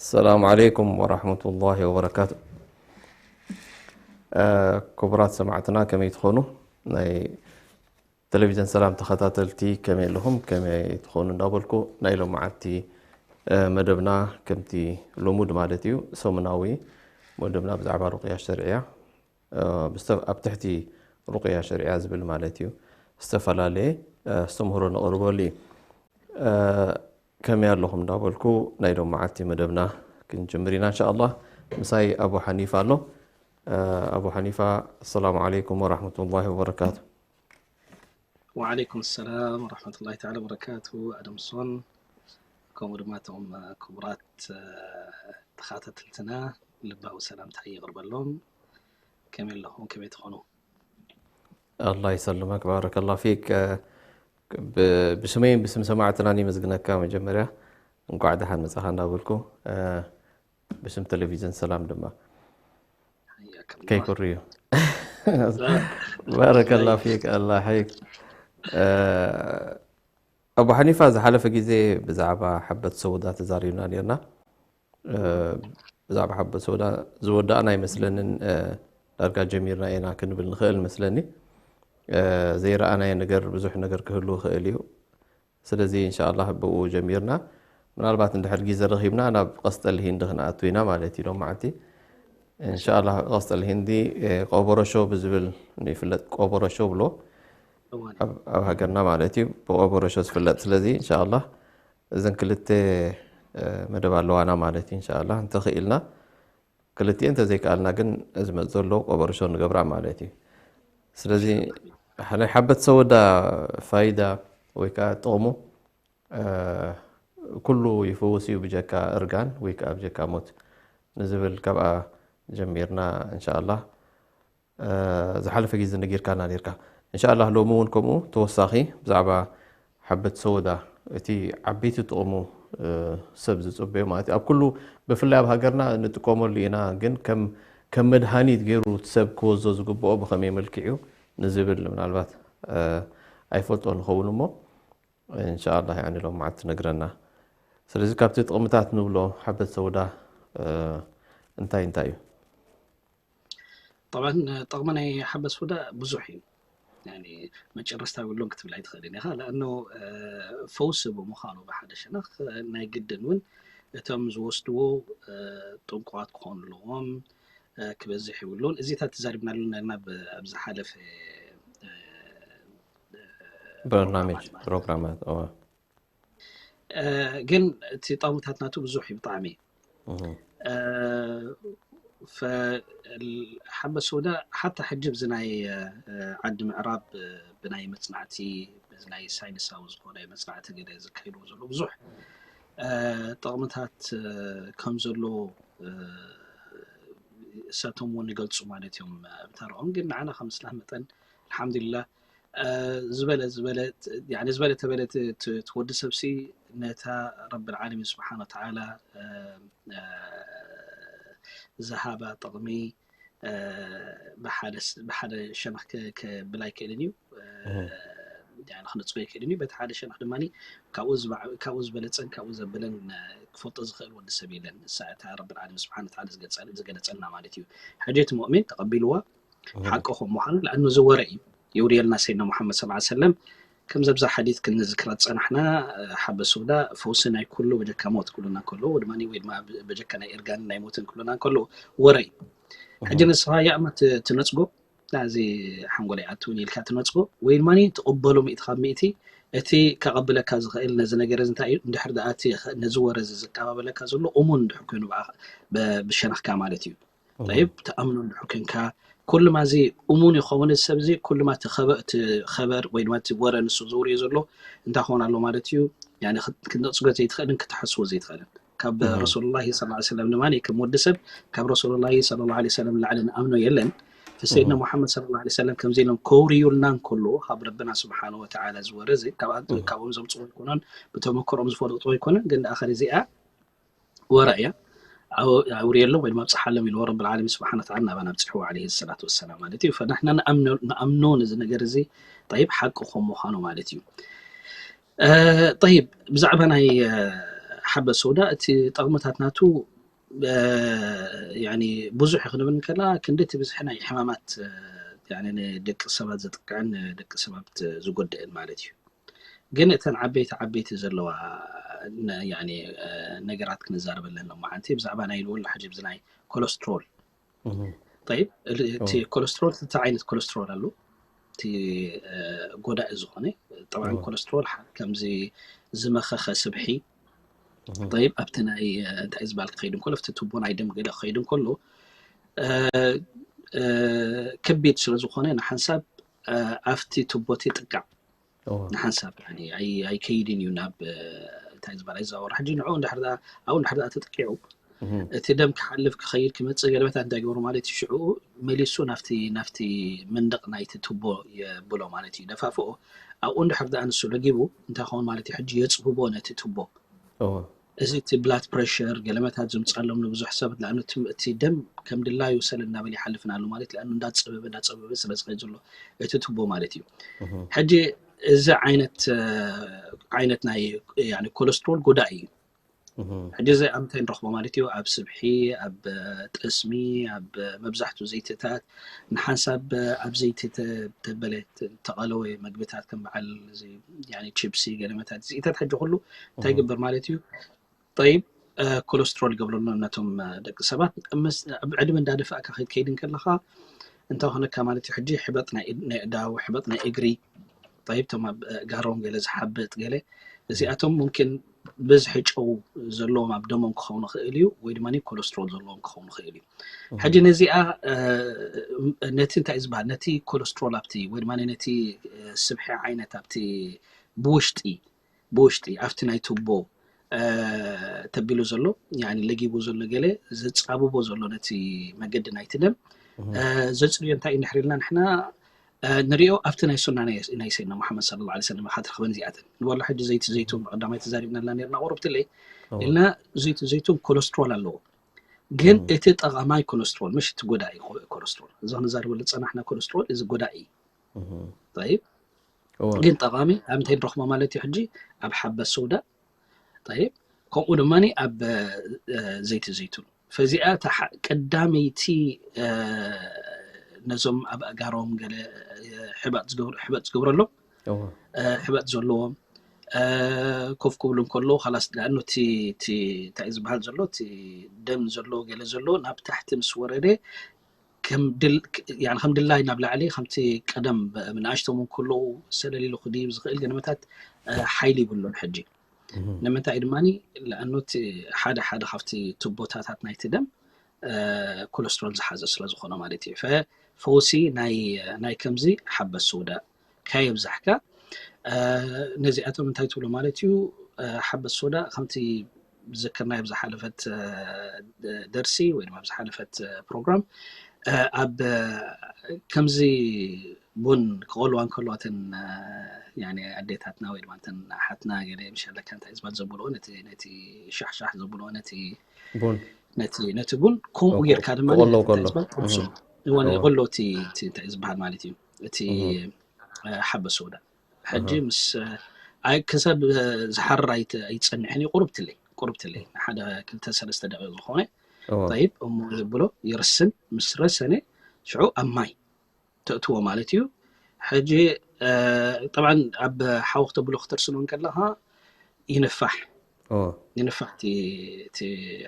ሰላም ዓለይኩም ወራህመቱላሂ ወበረካቱ። ክቡራት ሰማዕትና፣ ከመይ ትኾኑ? ናይ ቴሌቪዥን ሰላም ተኸታተልቲ ከመይ ኣለኹም? ከመይ ትኾኑ እንዳበልኩ፣ ናይ ሎመዓልቲ መደብና ከምቲ ልሙድ ማለት እዩ፣ ሰሙናዊ መደብና ብዛዕባ ሩቕያ ሸርዕያ፣ ኣብ ትሕቲ ሩቕያ ሸርዕያ ዝብል ማለት እዩ፣ ዝተፈላለየ ኣስተምህሮ ነቕርበሉ እዩ። ከመይ ኣለኹም እንዳበልኩ፣ ናይ ሎም መዓልቲ መደብና ክንጅምር ኢና እንሻኣላህ። ምሳይ ኣቡ ሓኒፋ ኣሎ። ኣቡ ሓኒፋ፣ ኣሰላሙ ዓለይኩም ወራህመቱላሂ ወበረካቱ። ወዓለይኩም ሰላም ወራህመቱላሂ ተዓላ ወበረካቱ። ኣደምሶን፣ ከምኡ ድማ እቶም ክቡራት ተኸታተልትና ልባዊ ሰላምታ የቕርበሎም። ከመይ ኣለኹም? ከመይ ትኾኑ? ኣላህ ይሰልመክ፣ ባረከላህ ፊክ። ብስመይን ብስም ሰማዕትናን የመስግነካ። መጀመርያ እንኳዕ ደሓን መጻኻ እንዳበልኩ፣ ብስም ቴሌቪዥን ሰላም ድማ ከይኩርዩ። ባረከላህ ፊክ፣ ኣላህ ይሓይክ። ኣቡ ሓኒፋ፣ ዝሓለፈ ግዜ ብዛዕባ ሓበት ሰውዳ ተዛሪብና ኔርና። ብዛዕባ ሓበት ሰውዳ ዝወዳእና ኣይመስለንን። ዳርጋ ጀሚርና ኢና ክንብል ንኽእል መስለኒ። ዘይረኣናዮ ነገር፣ ብዙሕ ነገር ክህሉ ይኽእል እዩ። ስለዚ እንሻኣላህ ብኡ ጀሚርና፣ ምናልባት እንድሕር ግዜ ረኺብና ናብ ቀስጠል ሂንዲ ክንኣቱ ኢና ማለት እዩ። ሎም መዓልቲ እንሻኣላህ ቀስጠል ሂንዲ፣ ቆቦሮሾ ብዝብል ይፍለጥ። ቆቦሮሾ ብሎ ኣብ ሃገርና ማለት እዩ፣ ብቆቦሮሾ ዝፍለጥ። ስለዚ እንሻኣላህ እዘን ክልተ መደብ ኣለዋና ማለት እዩ። እንሻኣላህ እንተኽኢልና ክልቲኤን፣ እንተዘይከኣልና ግን ዝመጽእ ዘሎ ቆበርሾ ንገብራ ማለት እዩ። ስለዚ ናይ ሓበት ሰወዳ ፋይዳ ወይ ከዓ ጥቕሙ ኩሉ ይፍውስ እዩ ብጀካ እርጋን ወይ ከዓ ብጀካ ሞት ንዝብል ካብኣ ጀሚርና እንሻኣላህ። ዝሓለፈ ግዜ ነጊርካና ኔርካ። እንሻኣላህ ሎሚ እውን ከምኡ ተወሳኺ ብዛዕባ ሓበት ሰወዳ እቲ ዓበይቲ ጥቕሙ ሰብ ዝፅበዮ ማለት እዩ። ኣብ ኩሉ ብፍላይ ኣብ ሃገርና እንጥቀመሉ ኢና፣ ግን ከም ከም መድሃኒት ገይሩ እቲ ሰብ ክወዞ ዝግብኦ ብኸመይ መልክዕ እዩ ንዝብል ምናልባት ኣይፈልጦ ንኸውን እሞ እንሻኣላህ ያኒ ሎም መዓልቲ ትነግረና። ስለዚ ካብቲ ጥቕምታት ንብሎ ሓበት ሰወዳ እንታይ እንታይ እዩ? ጠብዓን ጥቕሚ ናይ ሓበስ ውዳ ብዙሕ እዩ። ያኒ መጨረስታ የብሉን ክትብል ኣይትኽእልን ኢኻ። ለኣኖ ፈውሲ ብምዃኑ ብሓደ ሸነኽ ናይ ግድን እውን እቶም ዝወስድዎ ጥንቁቓት ክኾኑ ኣለዎም። ክበዝሕ የብሉን። እዚታት ተዛሪብናሉ ነርና ኣብ ዝሓለፈ በርናሜጅ ፕሮግራማት። ግን እቲ ጠቕምታት ናቱ ብዙሕ እዩ ብጣዕሚ። ሓበስ ወዳ ሓታ ሕጂ ብዚ ናይ ዓዲ ምዕራብ ብናይ መፅናዕቲ፣ ብዚ ናይ ሳይንሳዊ ዝኾነ መፅናዕቲ ገለ ዝካየድዎ ዘሎ ብዙሕ ጥቕምታት ከም ዘሎ እሳቶም እውን ይገልፁ ማለት እዮም ብተረኦም። ግን ንዓና ከም እስላም መጠን ኣልሓምዱሊላህ ዝበለ ዝበለ ዝበለ ተበለ ትወዲ ሰብሲ ነታ ረብል ዓለሚን ስብሓን ወተዓላ ዝሃባ ጥቕሚ ብሓደ ሸነኽ ክብል ኣይክእልን እዩ። ንኽነፅጎ ኣይክእልን እዩ። በቲ ሓደ ሸነኽ ድማ ካብኡ ዝበለፀን ካብኡ ዘበለን ክፈልጦ ዝኽእል ወዲ ሰብ የለን። እሳ እታ ረብል ዓለሚን ስብሓን ወተዓላ ዝገለፀልና ማለት እዩ። ሕጂ እቲ ሙእሚን ተቐቢልዋ ሓቂ ከም ምዃኑ ለኣኑ እዚ ወረ እዩ የውርየልና ሰይድና ሙሓመድ ሰለላሁ ዐለይሂ ወሰለም። ከምዚ ኣብዛ ሓዲት ክንዝክራ ዝፀናሕና ሓበስ ወዳ ፈውሲ ናይ ኩሉ በጀካ ሞት ክብሉና ከለዉ ድማ ወይ ድማ በጀካ ናይ እርጋንን ናይ ሞትን ክብሉና ከለዉ ወረ እዩ። ሕጂ ንስኻ ያእማ ትነፅጎ ናዚ ሓንጎለይ ኣትውን ኢልካ ትነፅጎ ወይ ድማ ትቕበሎ ሚእቲ ካብ ሚእቲ እቲ ከቐብለካ ዝኽእል ነዚ ነገር እዚ እንታይ እዩ? እንድሕር ደኣ እቲ ነዚ ወረ እዚ ዘቀባበለካ ዘሎ እሙን እንድሕር ኮይኑ ብሸነኽካ ማለት እዩ። ጠይብ፣ ተኣምኖ እንድሕር ኮንካ፣ ኩልማ እዚ እሙን ይኸውን፣ እዚ ሰብ እዚ ኩልማ እቲ ኸበር ወይ ድማ እቲ ወረ ንሱ ዘውርዮ ዘሎ እንታይ ክኸውን ኣሎ ማለት እዩ? ክንነጽጎ ዘይትኽእልን ክትሓስቦ ዘይትኽእልን። ካብ ረሱሉላሂ ሰለላሁ ዐለይሂ ወሰለም ድማ ከም ወዲ ሰብ ካብ ረሱሉላሂ ሰለላሁ ዐለይሂ ወሰለም ንላዕሊ ንኣምኖ የለን። ሰይድና ሙሓመድ ሰለላሁ ዐለይሂ ወሰለም ከምዚ ኢሎም ከውርዩልና እንከሎ ካብ ረብና ስብሓነ ወተዓላ ዝወረዘ ካብኦም ዘምፅዎ ኣይኮነን፣ ብተመክሮም ዝፈልጥዎ ኣይኮነን። ግን ደኣ እዚኣ ወረ እያ። ኣውርየሎም ወይ ድማ ኣብፅሓሎም ኢልዎ ረብል ዓለሚን ስብሓነ ወተዓላ ናባና ኣብፅሕዎ ዐለይሂ ሰላቱ ወሰላም ማለት እዩ። ፈንሕና ንኣምኖ ነዚ ነገር እዚ ጠይብ ሓቂ ከም ምዃኑ ማለት እዩ። ጠይብ ብዛዕባ ናይ ሓበ ሰውዳ እቲ ጠቕምታት ናቱ ብዙሕ እዩ ክንብል እንከላ ክንዲ እቲ ብዝሒ ናይ ሕማማት ንደቂ ሰባት ዘጥቅዕን ንደቂ ሰባት ዝጎድእን ማለት እዩ። ግን እተን ዓበይቲ ዓበይቲ ዘለዋ ነገራት ክንዛረበለን ሎማዓንቲ ብዛዕባ ናይ ልወሎ ሕጂ ብዚ ናይ ኮለስትሮል። ጠይብ እቲ ኮለስትሮል ክልተ ዓይነት ኮለስትሮል ኣሎ። እቲ ጎዳኢ ዝኾነ ጠብዓን ኮለስትሮል ከምዚ ዝመኸኸ ስብሒ ጠይብ ኣብቲ ናይ እንታይ ዝበሃል ክኸይድ እንከሎ ኣብቲ ቱቦ ናይ ደም ገለ ክኸይድ እንከሎ ከቢድ ስለ ዝኾነ ንሓንሳብ ኣብቲ ቱቦ እቲ ይጥቃዕ። ንሓንሳብ ኣይከይድን እዩ ናብ እንታይ ዝበሃል ኣይዘዋወር። ሕጂ ንዑ እንድሕር ኣብኡ እንድሕር ተጥቂዑ እቲ ደም ክሓልፍ ክኸይድ ክመፅእ ገለመታት እንታይ ገበሩ ማለት እዩ። ሽዑ መሊሱ ናፍቲ ናፍቲ መንደቕ ናይቲ ቱቦ የብሎ ማለት እዩ። ደፋፍኦ ኣብኡ እንድሕር ደኣ ንሱ ለጊቡ እንታይ ኸውን ማለት እዩ። ሕጂ የፅብቦ ነቲ ቱቦ። እዚ እቲ ብላድ ፕሬሽር ገለመታት ዝምፃሎም ንብዙሕ ሰብ ንኣብነት እቲ ደም ከም ድላዩ ሰለ እናበለ ይሓልፍን ኣሎ ማለት ንኣብነት እንዳፀበበ እንዳፀበበ ስለ ዝኸይድ ዘሎ እቲ ቱቦ ማለት እዩ። ሕጂ እዚ ዓይነት ዓይነት ናይ ኮለስትሮል ጎዳኢ እዩ። ሕጂ እዚ ኣብ ምንታይ ንረኽቦ ማለት እዩ? ኣብ ስብሒ፣ ኣብ ጠስሚ፣ ኣብ መብዛሕትኡ ዘይትታት ንሓንሳብ ኣብ ዘይቲ ተበለ ተቐለወ መግብታት ከም በዓል ቺፕሲ ገለመታት ዝኢታት ሕጂ ኩሉ እንታይ ይግበር ማለት እዩ? ጠይብ ኮለስትሮል ይገብረሎም ነቶም ደቂ ሰባት። ኣብ ዕድመ እንዳደፋእካ ከይድ ከይድ እንከለኻ እንታይ ኾነካ ማለት እዩ? ሕጂ ሕበጥ ናይ ኣእዳው፣ ሕበጥ ናይ እግሪ፣ ጠይብ ቶም ኣብ ጋሮም ገለ ዝሓብጥ ገለ እዚኣቶም ሙምኪን ብዝሒ ጨው ዘለዎም ኣብ ደሞም ክኸውን ይኽእል እዩ፣ ወይ ድማ ኮለስትሮል ዘለዎም ክኸውን ይኽእል እዩ። ሕጂ ነዚኣ ነቲ እንታይ ዝበሃል ነቲ ኮለስትሮል ኣብቲ ወይ ድማ ነቲ ስብሒ ዓይነት ኣብቲ ብውሽጢ ብውሽጢ ኣብቲ ናይ ቱቦ ተቢሉ ዘሎ ለጊቡ ዘሎ ገለ ዘፃብቦ ዘሎ ነቲ መገዲ ናይቲ ደም ዘፅርዮ እንታይ እዩ ንሕር ኢልና ንሕና ንሪኦ ኣብቲ ናይ ሱና ናይ ሰይድና ሙሓመድ ሰለላሁ ዐለይሂ ወሰለም ኢኻ ትረኽበን እዚኣተን። ንበሎ ሕጂ ዘይቲ ዘይቱን ብቐዳማይ ተዛሪብናላ ነርና ቁሩብትለይ ኢልና ዘይቲ ዘይቱን ኮለስትሮል ኣለዎ። ግን እቲ ጠቓማይ ኮለስትሮል ምሽ እቲ ጎዳኢ ኮለስትሮል እዚ ክንዛረበሉ ዝፀናሕና ኮለስትሮል እዚ ጎዳኢ እዩ። ግን ጠቓሚ ኣብ እንታይ ንረኽቦ ማለት እዩ? ሕጂ ኣብ ሓበት ሰውዳ ጠይብ ከምኡ ድማ ኣብ ዘይቲ ዘይቱን ፈዚኣ ቀዳመይቲ ነዞም ኣብ ኣእጋሮም ገለ ሕበጥ ዝገብረሎም ሕበጥ ዘለዎም ኮፍ ክብሉ እንከለዉ ካላስ ዳኣኑ እቲ እንታይ ዝበሃል ዘሎ እቲ ደም ዘሎ ገለ ዘሎ ናብ ታሕቲ ምስ ወረደ ከም ድላይ ናብ ላዕሊ ከምቲ ቀደም ንኣሽቶም እንከለዉ ሰለል ኢሉ ክድይብ ዝኽእል ገለመታት ሓይሊ ይብሉን ሕጂ ንምንታይ ድማ ለኣኑ ሓደ ሓደ ካብቲ ቱቦታታት ናይቲ ደም ኮለስትሮል ዝሓዘ ስለ ዝኾነ ማለት እዩ። ፈውሲ ናይ ከምዚ ሓበት ሰውዳ ካየብዛሕካ ነዚኣቶም እንታይ ትብሎ ማለት እዩ። ሓበት ሰውዳ ከምቲ ዝክርናዮ ብዝሓለፈት ደርሲ ወይ ድማ ብዝሓለፈት ፕሮግራም ኣብ ከምዚ ቡን ክቆልዋ እንከለዋ እተን ኣዴታትና ወይ ድማ እተን ኣሓትና ገለ ምሸለካ እንታይ ዝባል ዘብልኦ ነቲ ነቲ ሻሕሻሕ ዘብልኦ ነቲ ቡን ነቲ ነቲ ቡን ከምኡ ጌርካ ድማ ክቆሎ ከሎ። እወን ይቆሎ እቲ እቲ እንታይ ዝበሃል ማለት እዩ እቲ ሓበስ ወዳ ሕጂ ምስ ኣይ ክሳብ ዝሓርር ኣይት- ኣይፀንሕን እዩ ቁርብትለይ ቁርብትለይ ሓደ ክልተ ሰለስተ ደቂቕ ዝኾነ ጠይብ እሞ ዘብሎ ይርስን ምስ ረሰነ ሽዑ ኣብ ማይ ተእትዎ ማለት እዩ። ሕጂ ጠብዓ ኣብ ሓዊ ክተብሎ ክተርስኖ እንከለኻ ይንፋሕ ይንፋሕ እቲ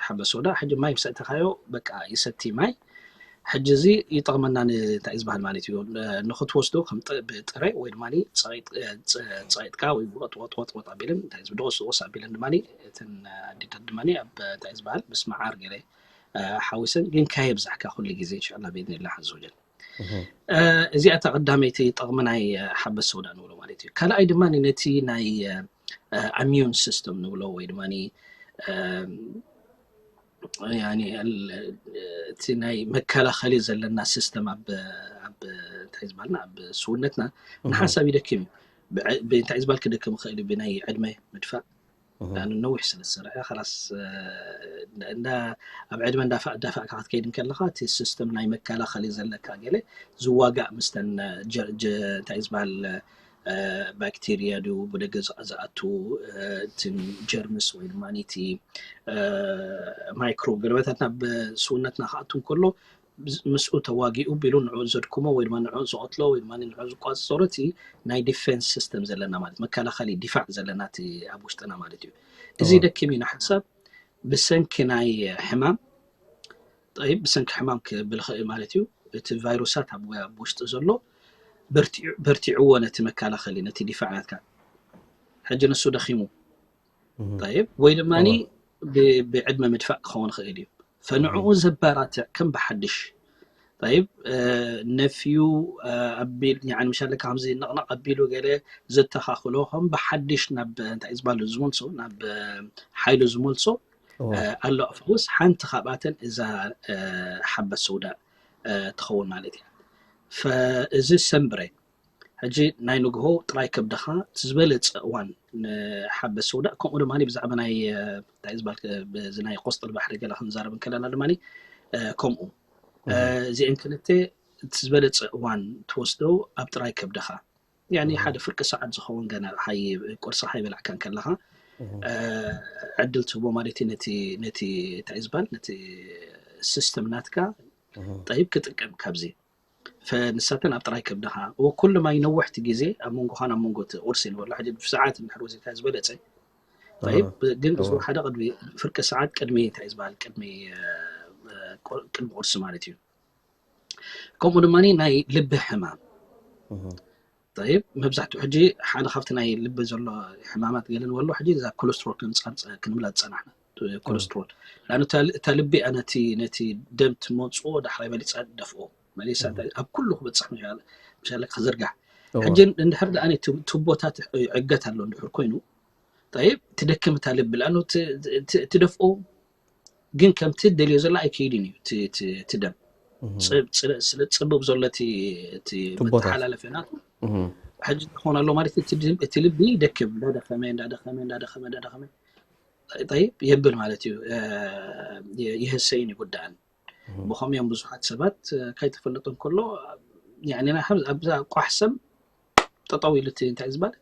ሓበስ ወዳ ሕጂ ማይ ምስ ኣእተኻዮ በቃ ይሰቲ ማይ ሕጂ እዚ ይጠቕመና እንታይ ዝበሃል ማለት እዩ። ንክትወስዶ ከም ጥረ ወይ ድማ ጸቂጥካ ወይ ወጥወጥወጥወጥ ኣቢለን እንታይ ደወስ ደወስ ኣቢለን ድማ እተን ኣዴታት ድማ ኣብ እንታይ ዝበሃል ምስ መዓር ገለ ሓዊሰን ግን ካየብዛሕካ ኩሉ ግዜ እንሻላ ቤት ላ ሓዘውጀል እዚኣ እታ ቀዳመይቲ ጠቕሚ ናይ ሓበስ ሰውዳ ንብሎ ማለት እዩ። ካልኣይ ድማ ነቲ ናይ ኣሚዩን ሲስተም ንብሎ ወይ ድማ እቲ ናይ መከላኸሊ ዘለና ሲስተም ኣብ እንታይ ዝበልና ኣብ ስውነትና ንሓንሳብ ይደክም እዩ። እንታይ ዝበል ክደክም ይኽእል እዩ ብናይ ዕድመ ምድፋእ ዳን ነዊሕ ስለ ዝሰርሐ ላስ እንዳ ኣብ ዕድመ እንዳፋእ እንዳፋእካ ክትከይድ እንከለካ እቲ ሲስተም ናይ መከላኸሊ ዘለካ ገለ ዝዋጋእ ምስተን እንታይ ዝበሃል ባክቴርያ ድዩ ብደገ ዝኣቱ እቲ ጀርምስ ወይ ድማ እቲ ማይክሮ ገለመታት ናብ ስውነትና ክኣቱ እንከሎ ምስኡ ተዋጊኡ ቢሉ ንዑ ዘድክሞ ወይ ድማ ንዑ ዝቐትሎ ወይ ድማ ንዑ ዝቋፅፀሮ እቲ ናይ ዲፌንስ ሲስተም ዘለና ማለት መከላኸሊ ዲፋዕ ዘለና እቲ ኣብ ውሽጥና ማለት እዩ። እዚ ደኪም እዩ ንሓሳብ ብሰንኪ ናይ ሕማም ጠይብ ብሰንኪ ሕማም ክብል ይኽእል ማለት እዩ። እቲ ቫይሩሳት ኣብ ውሽጢ ዘሎ በርቲዕዎ ነቲ መከላኸሊ ነቲ ዲፋዕ ናትካ ሕጂ ንሱ ደኺሙ ጠይብ ወይ ድማ ብዕድመ ምድፋእ ክኸውን ይኽእል እዩ። ፈንዕኡ ዘባራትዕ ከም ብሓድሽ ጠይብ ነፍዩ ኣቢል ምሻለ ከምዚ ነቕነቕ ኣቢሉ ገለ ዘተኻኽሎ ከም ብሓድሽ ናብ እንታይ ዝበሉ ዝመልሶ ናብ ሓይሉ ዝመልሶ ኣሎ። ፈውስ ሓንቲ ካብኣተን እዛ ሓበት ሰውዳ ትኸውን ማለት እያ። እዚ ሰንብረ ሕጂ ናይ ንግሆ ጥራይ ከብድኻ እቲ ዝበለፀ እዋን ንሓበት ሰውዳእ ከምኡ ድማ ብዛዕባ ናይ እንታይ ዝበል እዚ ናይ ቆስጥል ባሕሪ ገለ ክንዛረብ እንከለና ድማ ከምኡ እዚአን ክልተ እቲ ዝበለፀ እዋን ትወስደው ኣብ ጥራይ ከብድኻ ያኒ ሓደ ፍርቂ ሰዓት ዝኸውን ገና ቁርሲ ካይበላዕካ እንከለኻ ዕድል ትህቦ ማለት እዩ ነቲ እንታይ ዝበል ነቲ ሲስተም ናትካ ጠይብ ክጥቀም ካብዚ ንሳተን ኣብ ጥራይ ከብድኻ ወኩሉ ማይ ነውሕቲ ግዜ ኣብ መንጎኻን ኣብ መንጎ እቲ ቁርሲ ንበሎ ሕጂ ብሰዓት እንድሕር ወዚካ ዝበለፀ ግን እዚ ሓደ ቅድሚ ፍርቂ ሰዓት ቅድሚ እንታይ ዝበሃል ቅድሚ ቅድሚ ቁርሲ ማለት እዩ። ከምኡ ድማ ናይ ልቢ ሕማም ጠይብ መብዛሕትኡ ሕጂ ሓደ ካብቲ ናይ ልቢ ዘሎ ሕማማት ገለ ንበሎ ሕጂ እዛ ኮለስትሮል ክንፃር ክንብላ ዝፀናሕና ኮለስትሮል ላን እታ ልቢ ነቲ ነቲ ደም ትመፅዎ ዳሕራይ መሊፃ ደፍኦ መሊሳ ኣብ ኩሉ ክበፅሕ ምሻለ ክዝርጋሕ ሕጂ እንድሕር ደኣ ቱቦታት ዕገት ኣሎ እንድሕር ኮይኑ ጠይብ ትደክም እታ ልቢ ላን ትደፍኦ ግን ከምቲ ደልዮ ዘላ ኣይከይድን እዩ እቲ ደም ስለ ፅብብ ዘሎ እቲ መተሓላለፊ ናቱ ሕጂ ክኾን ኣሎ ማለት እቲ ልቢ ይደክም እንዳደኸመ እንዳደኸመ እንዳደኸመ እንዳደኸመ ጠይብ የብል ማለት እዩ። ይህሰይን ይጉዳእን ብኸምኦም ብዙሓት ሰባት ካይተፈለጡ እንከሎ ኣብዛ ቋሕሰም ጠጠው ኢሉ እቲ እንታይ ዝበሃል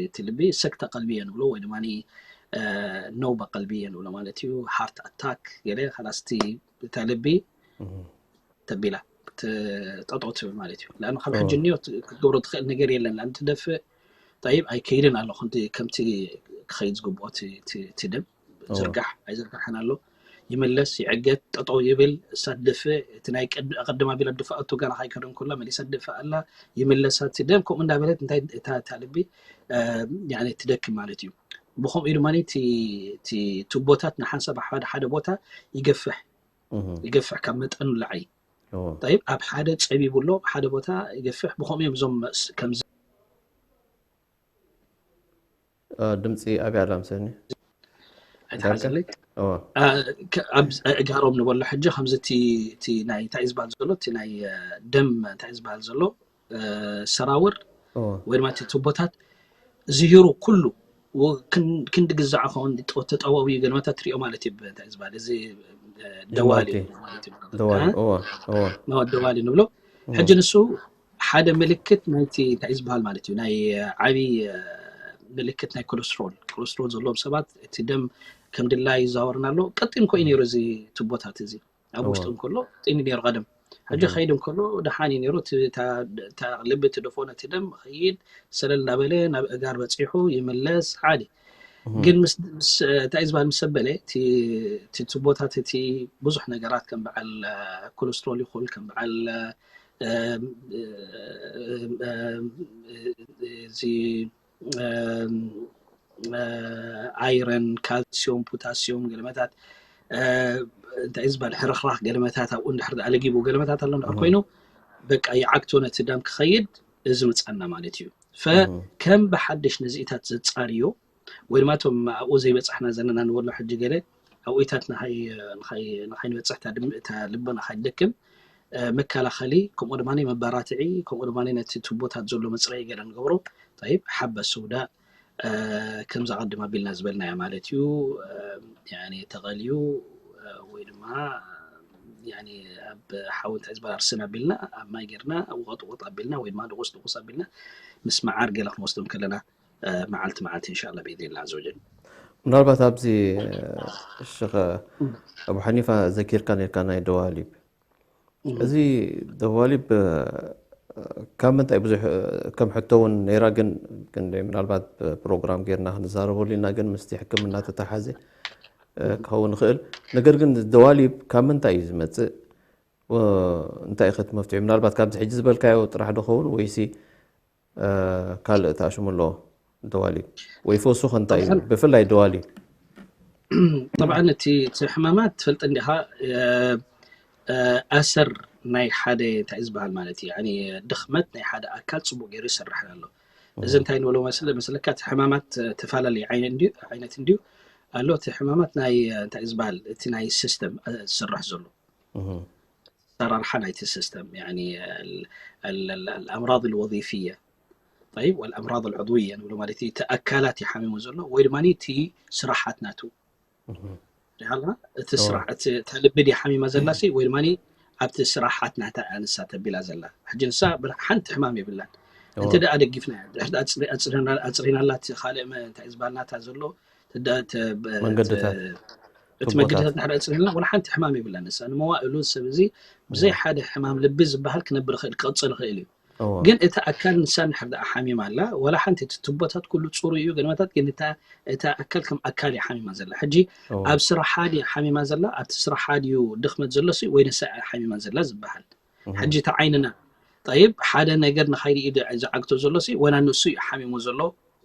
እቲ ልቢ ሰክተ ቀልቢ እየ ንብሎ ወይ ድማ ነውበ ቀልቢ እየ ንብሎ ማለት እዩ። ሃርት ኣታክ ገለ ካላስ እቲ እታ ልቢ ተቢላ ጠጠው ትብል ማለት እዩ። ላን ካብ ሕጂ እኒኦ ክትገብሮ ትኽእል ነገር የለን። ላን ትደፍእ ጠይብ ኣይከይድን ኣሎ ከምቲ ክኸይድ ዝግብኦ እቲ ደም ዝርጋሕ ኣይዝርጋሕን ኣሎ ይምለስ ይዕገት ጠጠው ይብል እሳ ትደፍእ እቲ ናይ ቀድም ኣቢላ ድፍኣቱ ገና ካይከደ እንከሎ መሊሳ ትደፍእ ኣላ ይምለሳ እቲ ደም ከምኡ እንዳበለት እንታይ እታ እታ ልቢ ትደክም ማለት እዩ። ብከምኡ ድማ እቲ ቱቦታት ንሓንሳብ ሓደ ሓደ ቦታ ይገፍሕ ይገፍሕ ካብ መጠኑ ላዕሊ ጠይብ ኣብ ሓደ ፀቢቡ ኣሎ ሓደ ቦታ ይገፍሕ ብከምኡ እዮም እዞም ከምዚ ድምፂ ኣብያ ኣላ ምሰኒ ኣይትሓዘለይ ኣብ እጋሮም ንበሎ ሕጂ ከምዚ እቲ ናይ እንታይ ዝበሃል ዘሎ እቲ ናይ ደም እንታይ ዝበሃል ዘሎ ሰራውር ወይ ድማ እቲ ቱቦታት ዝሂሩ ኩሉ ክንዲ ግዛዕ ከውን ተጠዋዊ ገለመታት ትሪኦ ማለት እዩ እንታይ ዝበሃል እዚ ደዋሊ ደዋሊ ንብሎ ሕጂ ንሱ ሓደ ምልክት ናይቲ እንታይ ዝበሃል ማለት እዩ ናይ ዓብይ ምልክት ናይ ኮለስትሮል ኮለስትሮል ዘለዎም ሰባት እቲ ደም ከም ድላይ ይዛወርን ኣሎ ቀጢን ኮዩ ነይሩ እዚ ቱቦታት እዚ ኣብ ውሽጡ እንከሎ ቀጢን ነይሩ ቀደም ሕጂ ከይድ እንከሎ ደሓን እዩ ነይሩ ልቢ ትደፎ ነቲ ደም ከይድ ሰለል እናበለ ናብ እጋር በፂሑ ይምለስ ዓዲ ግን ምስ ምስ እንታይ ዝበሃል ምስ ሰበለ እቲ እቲ ቱቦታት እቲ ብዙሕ ነገራት ከም በዓል ኮለስትሮል ይኹል ከም በዓል እዚ ኣይረን፣ ካልሲዮም፣ ፖታሲዮም፣ ገለመታት እንታይ ዝበሃል ሕርኽራኽ ገለመታት ኣብኡ እንድሕር ኣለጊቡ ገለመታት ኣሎ እንድሕር ኮይኑ በቃ ይዓግቶ ነቲ ደም ክኸይድ እዚ ምፃና ማለት እዩ። ከም ብሓድሽ ነዚኢታት ዘፃርዮ ወይ ድማ እቶም ኣብኡ ዘይበፃሕና ዘለና ንበሎ ሕጂ ገለ ኣብኡታት ንኸይንበፅሕ እታ ልቢ ንኸይደክም መከላኸሊ ከምኡ ድማ መባራትዒ ከምኡ ድማ ነቲ ቱቦታት ዘሎ መፅረይ ገለ ንገብሮ። ጠይብ ሓበ ሰውዳ ከምዛ ቀድም ኣቢልና ዝበልናያ ማለት እዩ። ተቐልዩ ወይ ድማ ኣብ ሓዊ እንታይ ዝበሃል ኣርስን ኣቢልና ኣብ ማይ ጌርና ውቐጥ ውቐጥ ኣቢልና ወይ ድማ ድቑስ ድቑስ ኣቢልና ምስ መዓር ገለ ክንወስዶም ከለና መዓልቲ መዓልቲ እንሻላ ብኢድኒላ ኣዘወጀል። ምናልባት ኣብዚ ሽኸ ኣቡ ሓኒፋ ዘኪርካ ነርካ ናይ ደዋሊብ እዚ ደዋሊብ ካብ ምንታይ ብዙሕ ከም ሕቶ እውን ነይራ ግን ክንደይ ምናልባት ፕሮግራም ጌርና ክንዛረበሉ ኢና ግን ምስቲ ሕክምና ተተሓዘ ክኸውን ይኽእል። ነገር ግን ደዋሊብ ካብ ምንታይ እዩ ዝመፅእ? እንታይ ኢኸ ትመፍትሑ? ምናልባት ካብዚ ሕጂ ዝበልካዮ ጥራሕ ዶ ኸውን ወይሲ ካልእ ተኣሽሙ ኣለዎ? ደዋሊብ ወይ ፈውሱ ከ እንታይ እዩ? ብፍላይ ደዋሊብ طبعا እቲ እቲ ሕማማት ትፈልጥ እንዲኻ ኣሰር ናይ ሓደ እንታይ ዝበሃል ማለት እዩ ድኽመት ናይ ሓደ ኣካል ፅቡቅ ገይሩ ይሰርሕ ኣሎ። እዚ እንታይ ንብሎ መስለካ እቲ ሕማማት ተፈላለዩ ዓይነት እንዲዩ ኣሎ። እቲ ሕማማት ናይ እንታይ ዝበሃል እቲ ናይ ሲስተም ዝስራሕ ዘሎ ኣሰራርሓ ናይቲ ሲስተም ኣምራض ወظፊየ طيب والأمراض العضوية ንብሎ ማለት እቲ ኣካላት ይሓሚሙ ዘሎ ወይ ድማ እቲ ስራሓት ናቱ ሪሃልና እቲ ስራሕ እቲ እታ ልቢ ድያ ሓሚማ ዘላ ሲ ወይ ድማ ኣብቲ ስራሓት ናታ ኣያ ንሳ ተቢላ ዘላ ሕጂ ንሳ ሓንቲ ሕማም የብላን እንተ ደኣ ደጊፍና ድሕር ኣፅሪናላ እቲ ካልእ እንታይ ዝበሃል ናታ ዘሎ መንገድታት እቲ መንገድታት ድሕር ኣፅሪናላ ወላ ሓንቲ ሕማም የብላን ንሳ ንመዋእሉ ሰብ እዚ ብዘይ ሓደ ሕማም ልቢ ዝበሃል ክነብር ይኽእል ክቕፅል ይኽእል እዩ ግን እቲ ኣካል ንሳ እንድሕር ደኣ ሓሚማ ኣላ ዋላ ሓንቲ እቲ ቱቦታት ኩሉ ፅሩ እዩ ገለመታት ግን እታ ኣካል ከም ኣካል እያ ሓሚማ ዘላ ሕጂ ኣብ ስራሓ ድያ ሓሚማ ዘላ ኣብቲ ስራሓ ድዩ ድኽመት ዘሎ ሲ ወይ ንሳ እያ ሓሚማ ዘላ ዝበሃል ሕጂ እቲ ዓይንና ጠይብ ሓደ ነገር ንኸይርኢ ዝዓግቶ ዘሎ ሲ ወላ ንሱ እዩ ሓሚሙ ዘሎ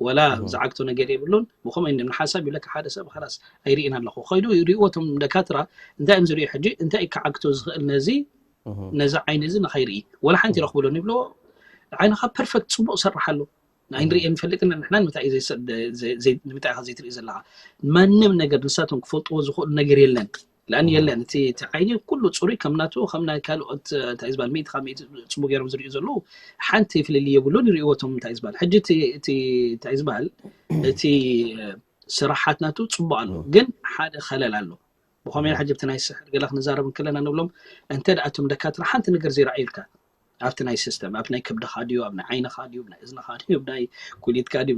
ወላ ዝዓግቶ ነገር የብሉን ብኸምኡ እዮም ንሓሳብ ይብለካ ሓደ ሰብ ላስ ኣይርእን ኣለኹ ከይዱ ይርእዎ እቶም ደካትራ እንታይ እዮም ዝርእዩ ሕጂ እንታይ እዩ ክዓግቶ ዝኽእል ነዚ ነዚ ዓይኒ እዚ ንኸይርኢ ወላ ሓንቲ ይረኽብሎን ይብልዎ ዓይንኻ ፐርፌክት ፅቡቅ ሰርሕ ኣሎ ኣይንርኢ ንፈልጥና ንሕና ንምንታይ ዘይትርኢ ዘለኻ ማንም ነገር ንሳቶም ክፈልጥዎ ዝኽእሉ ነገር የለን ለኣን የለን እቲ እቲ ዓይኒ ኩሉ ፅሩይ ከም ናቱ ከም ናይ ካልኦት እንታይ ዝበሃል ሚእቲ ካብ ሚእቲ ፅቡቅ ገይሮም ዝርእዩ ዘለዉ ሓንቲ ፍልልይ የብሉን ይርእዎ እቶም እንታይ ዝበሃል ሕጂ እቲ እንታይ ዝበሃል እቲ ስራሓት ናቱ ፅቡቅ ኣሎ ግን ሓደ ከለል ኣሎ ብኸመይ ሕጂ ብቲ ናይ ስሕር ገለ ክንዛረብ እንከለና ንብሎም እንተ ደኣ እቶም ደካትራ ሓንቲ ነገር ዘይረኣዩልካ ኣብቲ ናይ ሲስተም ኣብ ናይ ከብድኻ ድዩ ኣብ ናይ ዓይንኻ ድዩ ናይ እዝንኻ ድዩ ናይ ኩሊትካ ድዩ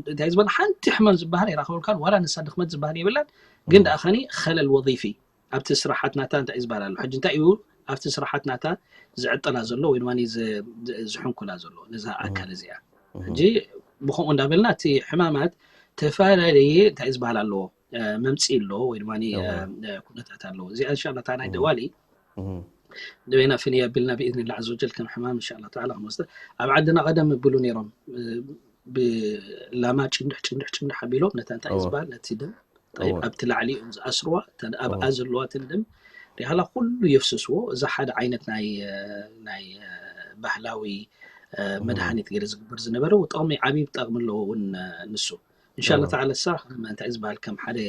እንታይ ዝበለ ሓንቲ ሕማም ዝበሃል ይራኸበልካን ዋላ ንሳ ድኽመት ዝበሃል የብላን ግን ደኣ ኸኒ ኸለል ወظፊ ኣብቲ ስራሓት ናታ እንታይ ዝበሃል ኣሎ ሕጂ እንታይ እዩ ኣብቲ ስራሓት ናታ ዝዕጠላ ዘሎ ወይ ድማ ዝሕንኩላ ዘሎ ነዛ ኣካል እዚኣ ሕጂ ብኸምኡ እንዳበልና እቲ ሕማማት ተፈላለየ እንታይ ዝበሃል ኣለዎ መምፅኢ ኣሎ ወይ ድማ ኩነታት ኣለዎ እዚኣ እንሻ እታ ናይ ደዋሊ ንበይና ፍንይ ኣቢልና ብኢዝኒ ላዕ ዝወጀል ከም ሕማም እንሻ ተዓላ ክንወስደ ኣብ ዓድና ቀደም ይብሉ ነይሮም ብላማ ጭንድሕ ጭንድሕ ጭንድሕ ኣቢሎም ነታ እንታይ ዝበሃል ነቲ ደም ኣብቲ ላዕሊ እዮም ዝኣስርዋ ኣብኣ ዘለዋ ትንድም ሪሃላ ኩሉ የፍስስዎ እዛ ሓደ ዓይነት ናይ ናይ ባህላዊ መድሃኒት ገለ ዝግበር ዝነበረ ጠቕሚ ዓብዪ ጠቕሚ ኣለዎ እውን ንሱ እንሻላ ተዓላ ሳ እንታይ ዝበሃል ከም ሓደ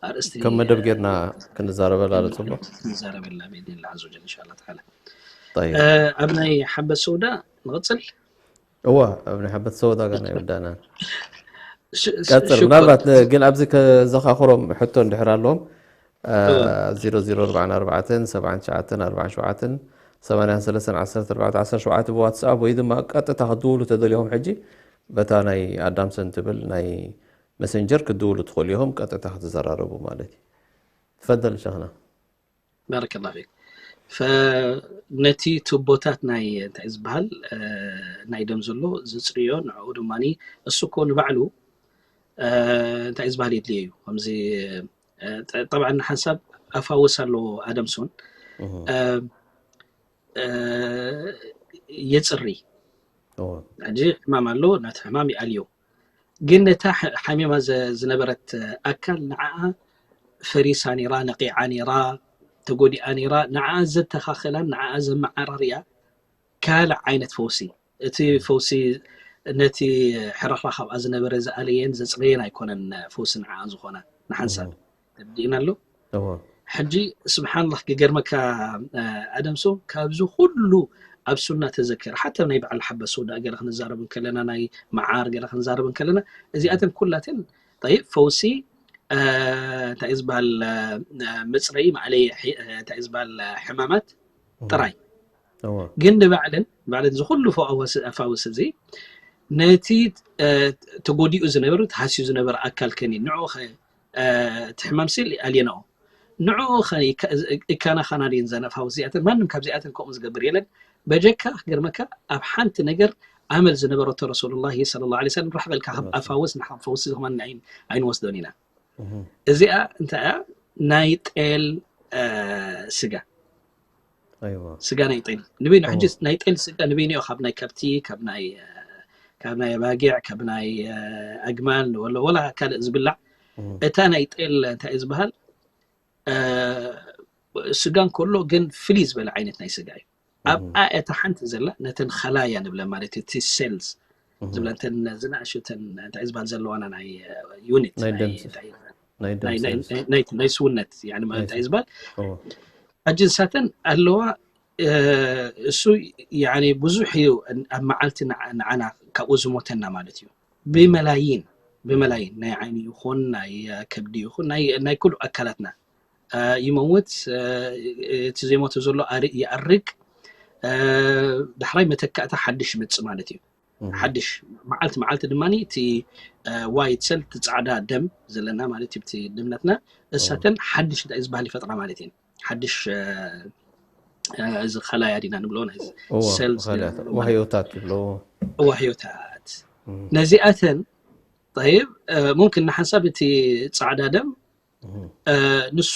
ኣርእስቲ ከም መደብ ጌርና ክንዛረበላ ለፅሎ ክንዛረበላ ብኢድኒላ ዓዘ ወጀል እንሻላ ተዓላ ኣብ ናይ ሓበት ሰውዳ ንቕፅል እዋ ኣብ ናይ ሓበት ሰውዳ ጋር ናይ ወዳና ቀፅል ምናልባት ግን ኣብዚ ከዘኻኽሮም ሕቶ እንድሕር ኣለዎም ዜሮ ዜሮ ኣርባዕን ኣርባዕተን ሰብዓን ትሽዓተን ኣርባዕን ሸውዓተን ሰማንያን ሰለስተን ዓሰርተ ኣርባዕተ ዓሰርተ ሸውዓተ ብዋትስኣፕ ወይ ድማ ቀጥታ ክትድውሉ ተደልዮም ሕጂ በታ ናይ ኣዳምሰን ትብል ናይ መሰንጀር ክትድውሉ ትኽእሉ ኢኹም ቀጥታ ክትዘራረቡ ማለት እዩ ትፈደል ሸኽና ባረከላ ፊክ ነቲ ቱቦታት ናይ እንታይ ዝበሃል ናይ ደም ዘሎ ዝፅርዮ ንዕኡ ድማ እሱ እኮ ንባዕሉ እንታይ ዝበሃል የድልዮ እዩ። ከምዚ ጠብዓ ሓንሳብ ኣፋውስ ኣለዎ ኣደምሶን የፅሪ። ሕጂ ሕማም ኣሎ፣ ናቲ ሕማም ይኣልዮ። ግን ነታ ሓሚማ ዝነበረት ኣካል ንዓኣ ፈሪሳ ነይራ፣ ነቂዓ ነይራ፣ ተጎዲኣ ነይራ። ንዓኣ ዘተኻኸላን ንዓኣ ዘመዓራርያ ካልእ ዓይነት ፈውሲ። እቲ ፈውሲ ነቲ ሕርኽራኽ ኣብኣ ዝነበረ ዝኣለየን ዘጽረየን ኣይኮነን ፈውሲ ንዓኣ ዝኾና ንሓንሳብ ተብዲእና ኣሎ። ሕጂ ስብሓንላህ ክገርመካ ኣደምሶ፣ ካብዚ ኩሉ ኣብ ሱና ተዘከረ፣ ሓታ ናይ በዓል ሓበሱ ዳ ገለ ክንዛረብ እንከለና፣ ናይ መዓር ገለ ክንዛረብ እንከለና፣ እዚኣተን ኩላተን ጠይብ ፈውሲ እንታይ ዝበሃል መፅረይ ማዕለይ እንታይ ዝበሃል ሕማማት ጥራይ። ግን ንባዕለን ባዕለን ዝኩሉ ፈዋውስ ኣፋውስ እዚ ነቲ ተጎዲኡ ዝነበረ ተሃስዩ ዝነበረ ኣካል ከኒ ንዑ እቲ ሕማም ሲል ኣልየናኦ ንዑ ከኒ ይካናኻና ድን ዘን ኣፋውስ እዚኣተን ማንም ካብዚኣተን ከምኡ ዝገብር የለን። በጀካ ክገርመካ ኣብ ሓንቲ ነገር ኣመል ዝነበረቶ ረሱሉላሂ ሰለላሁ ዐለይሂ ወሰለም ራሕበልካ ካብ ኣፋውስ ንሓብ ፈውሲ ዝኾነ ኣይንወስዶን ኢና። እዚኣ እንታይ እያ? ናይ ጤል ስጋ ስጋ ናይ ጤል ንበይኑ ሕጂ ናይ ጤል ስጋ ንበይኑ ካብ ናይ ከብቲ ካብ ናይ ካብ ናይ ኣባጊዕ ካብ ናይ ኣግማል ወላ ካልእ ዝብላዕ እታ ናይ ጤል እንታይ እዩ ዝበሃል ስጋ እንከሎ ግን ፍልይ ዝበለ ዓይነት ናይ ስጋ እዩ። ኣብኣ እታ ሓንቲ ዘላ ነተን ኸላያ ንብለ ማለት እዩ እቲ ሴልስ ዝብለ እተን ዝናእሹ እተን እንታይ ዝበሃል ዘለዋና ናይ ዩኒት ናይ ስውነት እንታይ ዝበሃል ሕጂ ንሳተን ኣለዋ። እሱ ብዙሕ እዩ ኣብ መዓልቲ ንዓና ካብኡ ዝሞተና ማለት እዩ። ብመላይን ብመላይን ናይ ዓይኒ ይኹን ናይ ከብዲ ይኹን ናይ ኩሉ ኣካላትና ይመውት። እቲ ዘይሞተ ዘሎ ይኣርግ። ዳሕራይ መተካእታ ሓድሽ ይመፅእ ማለት እዩ። ሓድሽ መዓልቲ መዓልቲ ድማ እቲ ዋይት ሰል እቲ ፃዕዳ ደም ዘለና ማለት እዩ እቲ ድምነትና እሳተን ሓድሽ እንታይ ዝበሃል ይፈጥራ ማለት እዩ። ሓድሽ እዚ ኸላያ ዲና ንብሎ ዋህዮታት ይብሎ ዋህዮታት ነዚኣተን ይብ ሙምክን ንሓንሳብ እቲ ፃዕዳ ደም ንሱ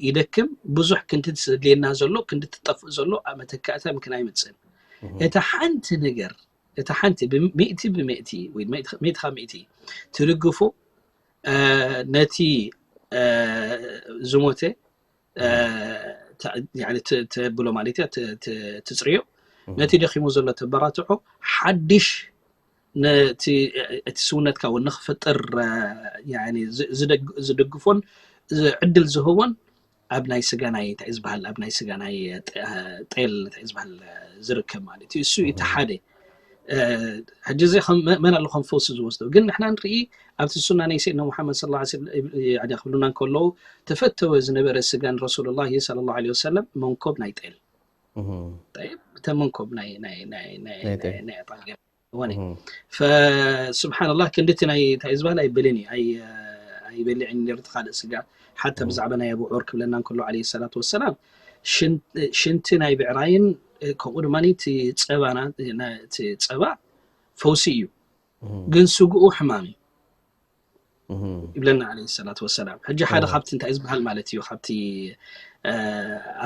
ይደክም። ብዙሕ ክንዲ ዘድልየና ዘሎ ክንዲ ትጠፍእ ዘሎ ኣብ መተካእታ ምክን ኣይመፅእን። እታ ሓንቲ ነገር እታ ሓንቲ ብሚእቲ ብሚእቲ ወይ ሚእቲ ካብ ሚእቲ ትድግፎ ነቲ ዝሞተ ተብሎ ማለት እያ ትፅርዮ ነቲ ደኺሙ ዘሎ ተበራትዖ ሓድሽ ነቲ እቲ ስውነትካ እውን ንክፍጥር ዝደግፎን ዕድል ዝህቦን ኣብ ናይ ስጋ ናይ እንታይ ዝበሃል ኣብ ናይ ስጋ ናይ ጤል እንታይ ዝበሃል ዝርከብ ማለት እዩ። እሱ እቲ ሓደ ሕጂ እዚ መን ኣሎ ከም ፈውሲ ዝወስዶ ግን ንሕና ንርኢ ኣብቲ ሱና ናይ ሰይድና ሙሓመድ ስ ክብሉና እንከለዉ ተፈተወ ዝነበረ ስጋን ረሱሉላሂ ሰለላሁ ዐለይሂ ወሰለም መንኮብ ናይ ጤል እተ መንኮብ ናይ ናይ ናይ ናይ ናይ ኣጣገብ እዋን እዩ። ፈስብሓንላህ ክንድቲ ናይ እንታይ ዝበሃል ኣይብልን እዩ ኣይበልዕን ነርት ካልእ ስጋ ሓታ ብዛዕባ ናይ ኣቡ ዑር ክብለና እንከሎ ዓለይሂ ሰላቱ ወሰላም ሽንቲ ናይ ብዕራይን ከምኡ ድማ እቲ ጸባና እቲ ጸባ ፈውሲ እዩ ግን ስግኡ ሕማም እዩ ይብለና ዓለይሂ ሰላቱ ወሰላም። ሕጂ ሓደ ካብቲ እንታይ ዝበሃል ማለት እዩ ካብቲ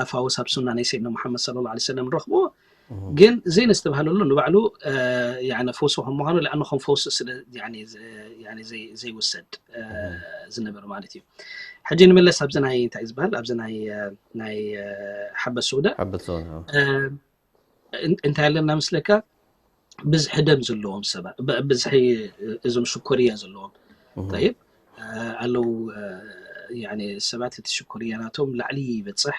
ኣፋውስ ኣብ ሱና ናይ ሰይድና ሙሓመድ ሰለላሁ ዐለይሂ ወሰለም ንረኽብዎ ግን ዘይነስተብሃለሉ ንባዕሉ ፈውሲ ከም ምዃኑ ለኣነ ከም ፈውሲ ስለ ዘይውሰድ ዝነበር ማለት እዩ። ሕጂ ንመለስ ኣብዚ ናይ እንታይ ዝበሃል ኣብዚ ናይ ናይ ሓበስ ሱዳ እንታይ ኣለና ምስለካ ብዝሒ ደም ዘለዎም ሰባት ብዝሒ እዞም ሽኮርያ ዘለዎም ይብ ኣለዉ ሰባት እቲ ሽኮርያ ናቶም ላዕሊ ይበፅሕ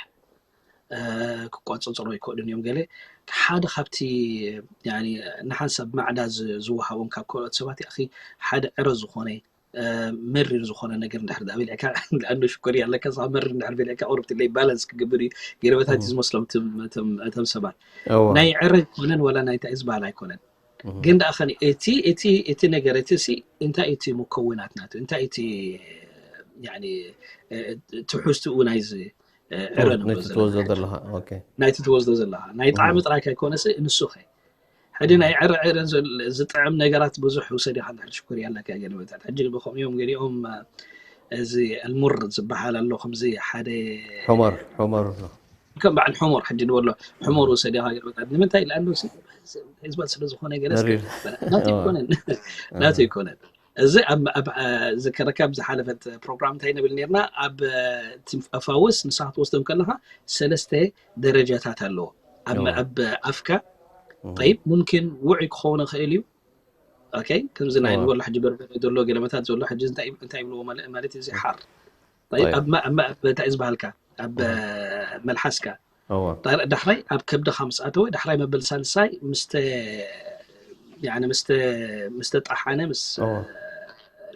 ክቋፀፀሮ ይክእሉን እዮም ገለ ሓደ ካብቲ ንሓንሳብ ማዕዳ ዝወሃቦም ካብ ካልኦት ሰባት ያ ሓደ ዕረ ዝኾነ መሪር ዝኾነ ነገር እንድሕር ዳኣ በሊዕካ ንኣንዶ ሽኮር ኣለካ ሳ መሪር እንድሕር በሊዕካ ቁርብቲ ለይ ባላንስ ክገብር እዩ ገለበታት እዩ ዝመስሎም እቶም ሰባት ናይ ዕረ ኮነን ወላ ናይ እንታይ ዝበሃል ኣይኮነን ግን ደኣ ኸኒ እቲ እቲ እቲ ነገር እቲ ሲ እንታይ እቲ ሙከውናት ናቱ እንታይ እቲ ትሕዝትኡ ናይዚ ዕረ ንብሎ ትወስዶ ዘለኻ ናይቲ ትወስዶ ዘለኻ ናይ ጣዕሚ ጥራይ ከይኮነሲ ንሱ ኸ ሕጂ ናይ ዕረ ዕረ ዝጥዕም ነገራት ብዙሕ ውሰድ ኢኻ። እንድሕር ሽኮር ያላካ ገለመታት ሕጂ ብኸም እዮም ገሊኦም እዚ ኣልሙር ዝበሃል ኣሎ ከምዚ ሓደ ሑመር ሑመር ኣሎ። ከም በዓል ሑመር ሕጂ ንበሎ ሑመር ውሰድ ኢኻ ገለመታት ንምንታይ ለኣንዶ ህዝባ ስለ ዝኾነ ገለ ናቱ ይኮነን ናቱ ይኮነን። እዚ ዝከረካ ብዝሓለፈት ፕሮግራም እንታይ ንብል ነርና ኣብ ፈውስ ንስኻ ትወስዶም ከለኻ ሰለስተ ደረጃታት ኣለዎ። ኣብ ኣፍካ ጠይብ ሙምኪን ውዑይ ክኸውን ይኽእል እዩ። ከምዚ ናይ ንበሎ ሕጂ በርበረ ዘሎ ገለመታት ዘሎ ሕጂ እንታይ ይብልዎ ማለት እዚ ሓር እንታይ ዝበሃልካ ኣብ መልሓስካ ዳሕራይ ኣብ ከብድኻ ምስ ኣተወ ዳሕራይ መበል ሳልሳይ ምስ ተጣሓነ ምስ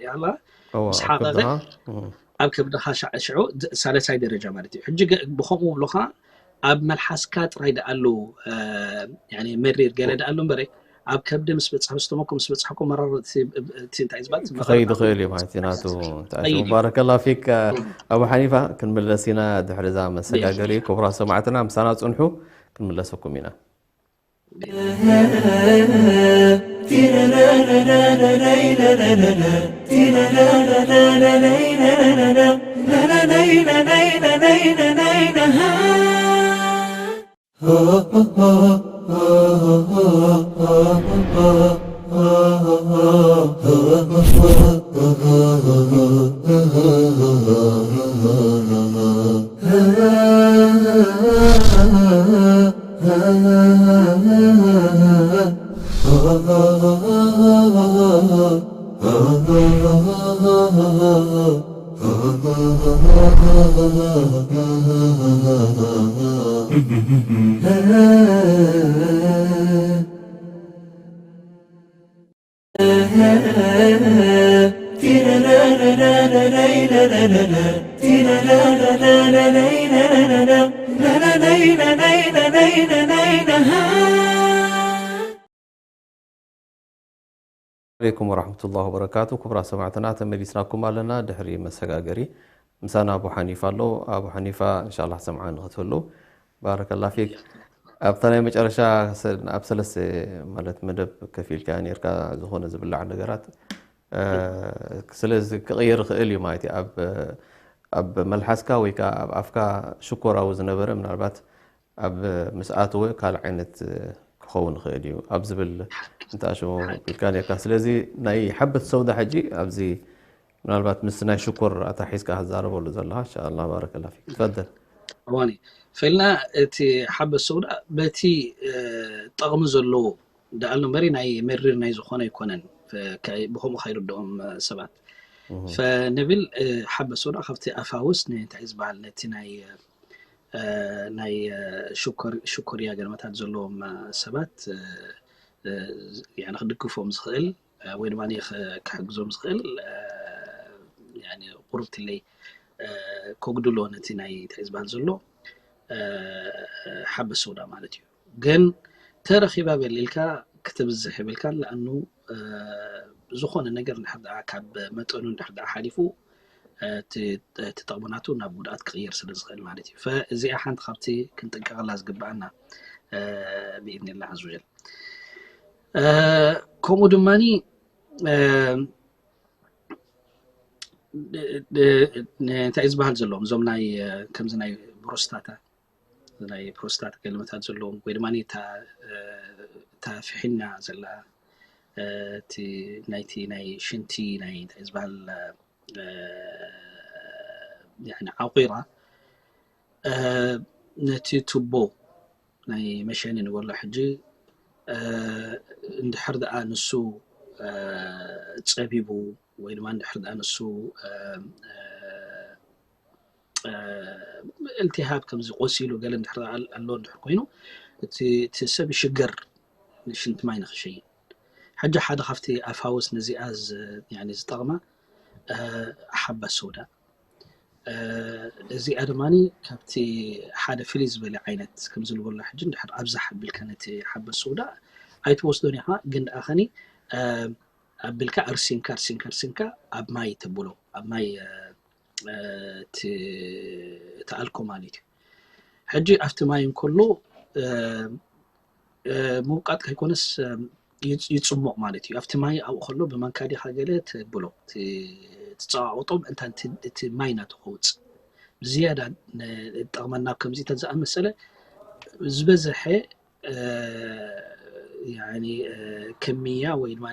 ያላ ምስ ሓቐቐ ኣብ ከብድኻ ሽዑ ሳልሳይ ደረጃ ማለት እዩ። ሕጂ ብከምኡ ብሎኻ ኣብ መልሓስካ ጥራይ ደኣሉ መሪር ገለ ደኣሉ እምበረ ኣብ ከብዲ ምስ በፅሐ ስተመኩ ምስ በፅሐኩ መረር እንታይ ዝባል ክኸይድ ይኽእል እዩ ማለት እዩ ናቱ። ባረከላ ፊክ ኣቡ ሓኒፋ። ክንምለስ ኢና ድሕሪ እዛ መሰጋገሪ። ክቡራት ሰማዕትና ምሳና ፅንሑ፣ ክንምለሰኩም ኢና። عليكم ورحمة الله وبركاته. ክቡራት ሰማዕትና ተመሊስናኩም ኣለና ድሕሪ መሰጋገሪ። ምሳና ኣቡ ሓኒፋ ኣሎ። ኣቡ ሓኒፋ እንሻላ ሰምዓ ንክትህሉ ባረከላ ፊክ። ኣብታ ናይ መጨረሻ ኣብ ሰለስተ ማለት መደብ ከፊልካ ነርካ ዝኾነ ዝብላዕ ነገራት ስለዚ ክቕየር ይኽእል እዩ ማለት እዩ። ኣብ መልሓስካ ወይ ከዓ ኣብ ኣፍካ ሽኮራዊ ዝነበረ ምናልባት ኣብ ምስ ኣተወ ካልእ ዓይነት ክኸውን ይኽእል እዩ ኣብ ዝብል እንተኣሸሞ ኢልካ ነርካ። ስለዚ ናይ ሓበት ሰውዳ ሕጂ ኣብዚ ምናልባት ምስ ናይ ሽኮር ኣታሒዝካ ክትዛረበሉ ዘለኻ። እንሻላ ባረከላ ፊክ። ትፈደል። እዋኒ ፈልና እቲ ሓበት ሰውዳ በቲ ጠቕሚ ዘለዎ ደኣሉ እምበሪ ናይ መሪር ናይ ዝኾነ ኣይኮነን። ብከምኡ ከይርድኦም ሰባት ፈንብል ሓበት ሰውዳ ካብቲ ኣፋውስ ንእንታይ ዝበሃል ነቲ ናይ ናይ ሽኮርያ ገርመታት ዘለዎም ሰባት ክድግፎም ዝኽእል ወይ ድማ ክሕግዞም ዝኽእል ቁርብትለይ ከጉድሎ ነቲ ናይ እንታይ ዝበሃል ዘሎ ሓበስ ሰውዳ ማለት እዩ። ግን ተረኺባ በል ኢልካ ክትብዝሕ ይብልካን ለኣኑ ዝኾነ ነገር እንድሕር ደኣ ካብ መጠኑ እንድሕር ደኣ ሓሊፉ እቲ ጠቕሚ ናቱ ናብ ጉድኣት ክቕየር ስለ ዝኽእል ማለት እዩ። እዚኣ ሓንቲ ካብቲ ክንጥንቀቐላ ዝግብኣና ብኢድኒላ ዓዝ ወጀል። ከምኡ ድማኒ እንታይ ዝበሃል ዘለዎም እዞም ናይ ከምዚ ናይ ፕሮስታታ ናይ ፕሮስታት ገልመታት ዘለዎም ወይ ድማ ታፍሒና ዘላ እቲ ናይቲ ናይ ሽንቲ ናይ እንታይ ዝበሃል ዓቑራ ነቲ ቱቦ ናይ መሸኒ ንበሎ ሕጂ እንድሕር ደኣ ንሱ ፀቢቡ ወይ ድማ እንድሕር ደኣ ንሱ እልቲሃብ ከምዚ ቆሲሉ ገለ እንድሕር ኣሎ እንድሕር ኮይኑ እቲ ሰብ ይሽገር ሽንቲ ማይ ንክሸይን። ሕጂ ሓደ ካብቲ ኣፋውስ ነዚኣ ዝጠቕማ ሓባ ሰውዳ እዚኣ ድማ ካብቲ ሓደ ፍልይ ዝበለ ዓይነት ከምዚ ንበሎ ሕጂ እንድሕር ኣብዛሕ ኣቢልካ ነቲ ሓባ ሰውዳ ኣይትወስዶን ኢኻ ግን ደኣ ኸኒ ኣቢልካ ኣርሲንካ ኣርሲንካ ኣርሲንካ ኣብ ማይ ተብሎ ኣብ ማይ ትኣልኮ ማለት እዩ። ሕጂ ኣብቲ ማይ እንከሎ ምውቃጥ ከይኮነስ ይፅሞቕ ማለት እዩ። ኣብቲ ማይ ኣብኡ ከሎ ብማንካ ዲኻ ገለ ትብሎ ትፀዋወጦም እንታ እቲ ማይ ናቱ ከውፅእ ብዝያዳ ጠቕመና። ከምዚተን ዝኣመሰለ ዝበዝሐ ከሚያ ወይ ድማ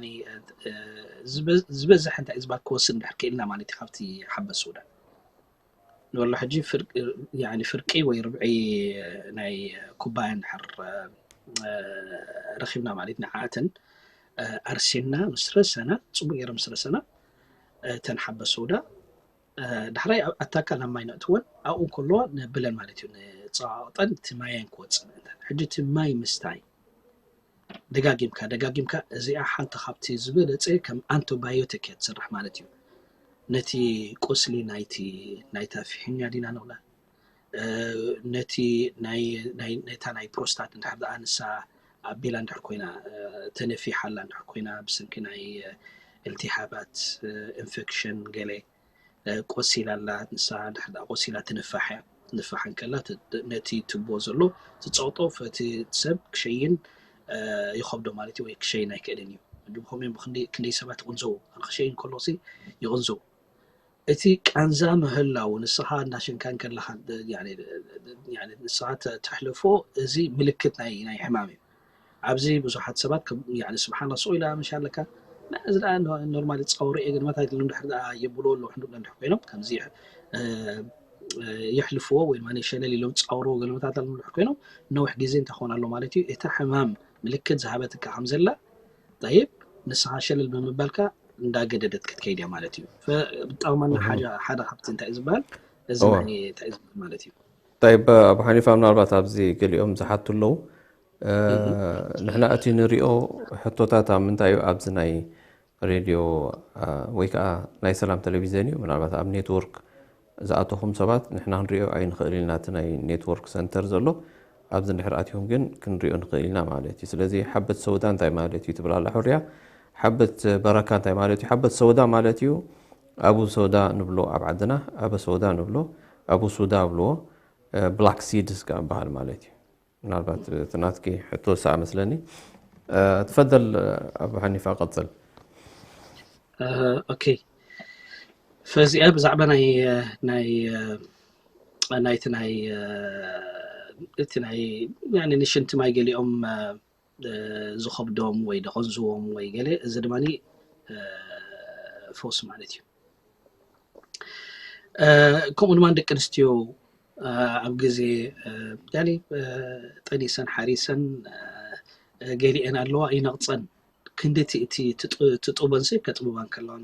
ዝበዝሐ እንታይ ዝባ ክወስድ እንድሕር ክኢልና ማለት እዩ ካብቲ ሓበስ ውዳ ንበሎ ሕጂ ፍርቂ ወይ ርብዒ ናይ ኩባያ እንድሕር ረኺብና ማለት ንዓኣተን ኣርሲና ምስ ረሰና ፅቡቅ ገይረ ምስ ረሰና እተን ሓበስ ውዳ ዳሕራይ ኣታካ ናብ ማይ ነእትወን ኣብኡ ከለዋ ነብለን ማለት እዩ። ንፀዋወጠን እቲ ማየን ክወፅእ ምእንታን ሕጂ እቲ ማይ ምስታይ ደጋጊምካ ደጋጊምካ እዚኣ ሓንቲ ካብቲ ዝበለፀ ከም ኣንቶባዮቲክ እያ ትሰርሕ ማለት እዩ። ነቲ ቁስሊ ናይቲ ናይታ ፊሕኛ ዲና ንብላ ነቲ ነታ ናይ ፕሮስታት እንድሕር ደኣ ንሳ ኣቢላ እንድሕር ኮይና ተነፊሓላ እንድሕር ኮይና ብሰንኪ ናይ ኢልቲሃባት ኢንፌክሽን ገለ ቆሲላ ኣላ ንሳ እንድሕር ደኣ ቆሲላ ትንፋሕ እያ ትንፋሕ እንከላ ነቲ ትቦ ዘሎ ትፀቕጦ ፈቲ ሰብ ክሸይን ይኸብዶ ማለት እዩ ወይ ክሸይን ኣይክእልን እዩ ከምኡ ብክንደይ ሰባት ይቕንዘው ክሸይን ከሎ ይቕንዘው እቲ ቃንዛ ምህላው ንስኻ እንዳሸንካ እንከለኻ ንስኻ ተሕልፎ እዚ ምልክት ናይ ናይ ሕማም እዩ ኣብዚ ብዙሓት ሰባት ስብሓና ስቕ ኢላ ምሽ ኣለካ እዚ ኖርማሊ ፀውሪ እየ ግን መታ ኢሉ እንድሕር የብሎ ኣለዉ ሕንዱቅ እንድሕር ኮይኖም ከምዚ የሕልፍዎ ወይ ድማ ሸለል ኢሎም ፃውርዎ ገለመታት ኣለዉ እንድሕር ኮይኖም ነዊሕ ግዜ እንታይ ክኾን ኣሎ ማለት እዩ እታ ሕማም ምልክት ዝሃበትካ ከም ዘላ ጠይብ ንስኻ ሸለል ብምባልካ እንዳገደደት ክትከይድ እያ ማለት እዩ ብጣዕማና ሓደ ካብቲ እንታይ ዝበሃል እዚ እንታይ ማለት እዩ ጠይብ ኣቡ ሓኒፋ ምናልባት ኣብዚ ገሊኦም ዝሓቱ ኣለዉ ንሕና እቲ ንሪኦ ሕቶታት ኣብ ምንታይ እዩ ኣብዚ ናይ ሬድዮ ወይ ከዓ ናይ ሰላም ቴሌቪዝን እዩ ምናልባት ኣብ ኔትወርክ ዝኣተኹም ሰባት ንሕና ክንሪኦ ኣይንኽእል ኢና እቲ ናይ ኔትወርክ ሰንተር ዘሎ ኣብዚ እንድሕር ኣትኹም ግን ክንሪኦ ንኽእል ኢና ማለት እዩ ስለዚ ሓበት ሰውዳ እንታይ ማለት እዩ ትብል ኣላ ሕርያ ሓበት በረካ እንታይ ማለት እዩ ሓበት ሰውዳ ማለት እዩ ኣቡ ሰውዳ ንብሎ ኣብ ዓድና ኣበ ሰውዳ ንብሎ ኣቡ ሱዳ ብልዎ ብላክ ሲድስ ከዓ በሃል ማለት እዩ ምናልባት እቲ ናትኪ ሕቶ ሰዓ መስለኒ ትፈደል ኣብ ሓኒፋ ቀፅል ኦኬ ፈዚኣ ብዛዕባ ናይ ናይ ናይቲ ናይ እቲ ናይ ንሽንቲ ማይ ገሊኦም ዝኸብዶም ወይ ደቐንዝዎም ወይ ገለ እዚ ድማ ፈውሲ ማለት እዩ ከምኡ ድማ ደቂ ኣንስትዮ ኣብ ግዜ ጠኒሰን ሓሪሰን ገሊአን ኣለዋ ይነቕፀን ክንዲ እቲ ትጡበንሲ ከጥብባን ከለዋ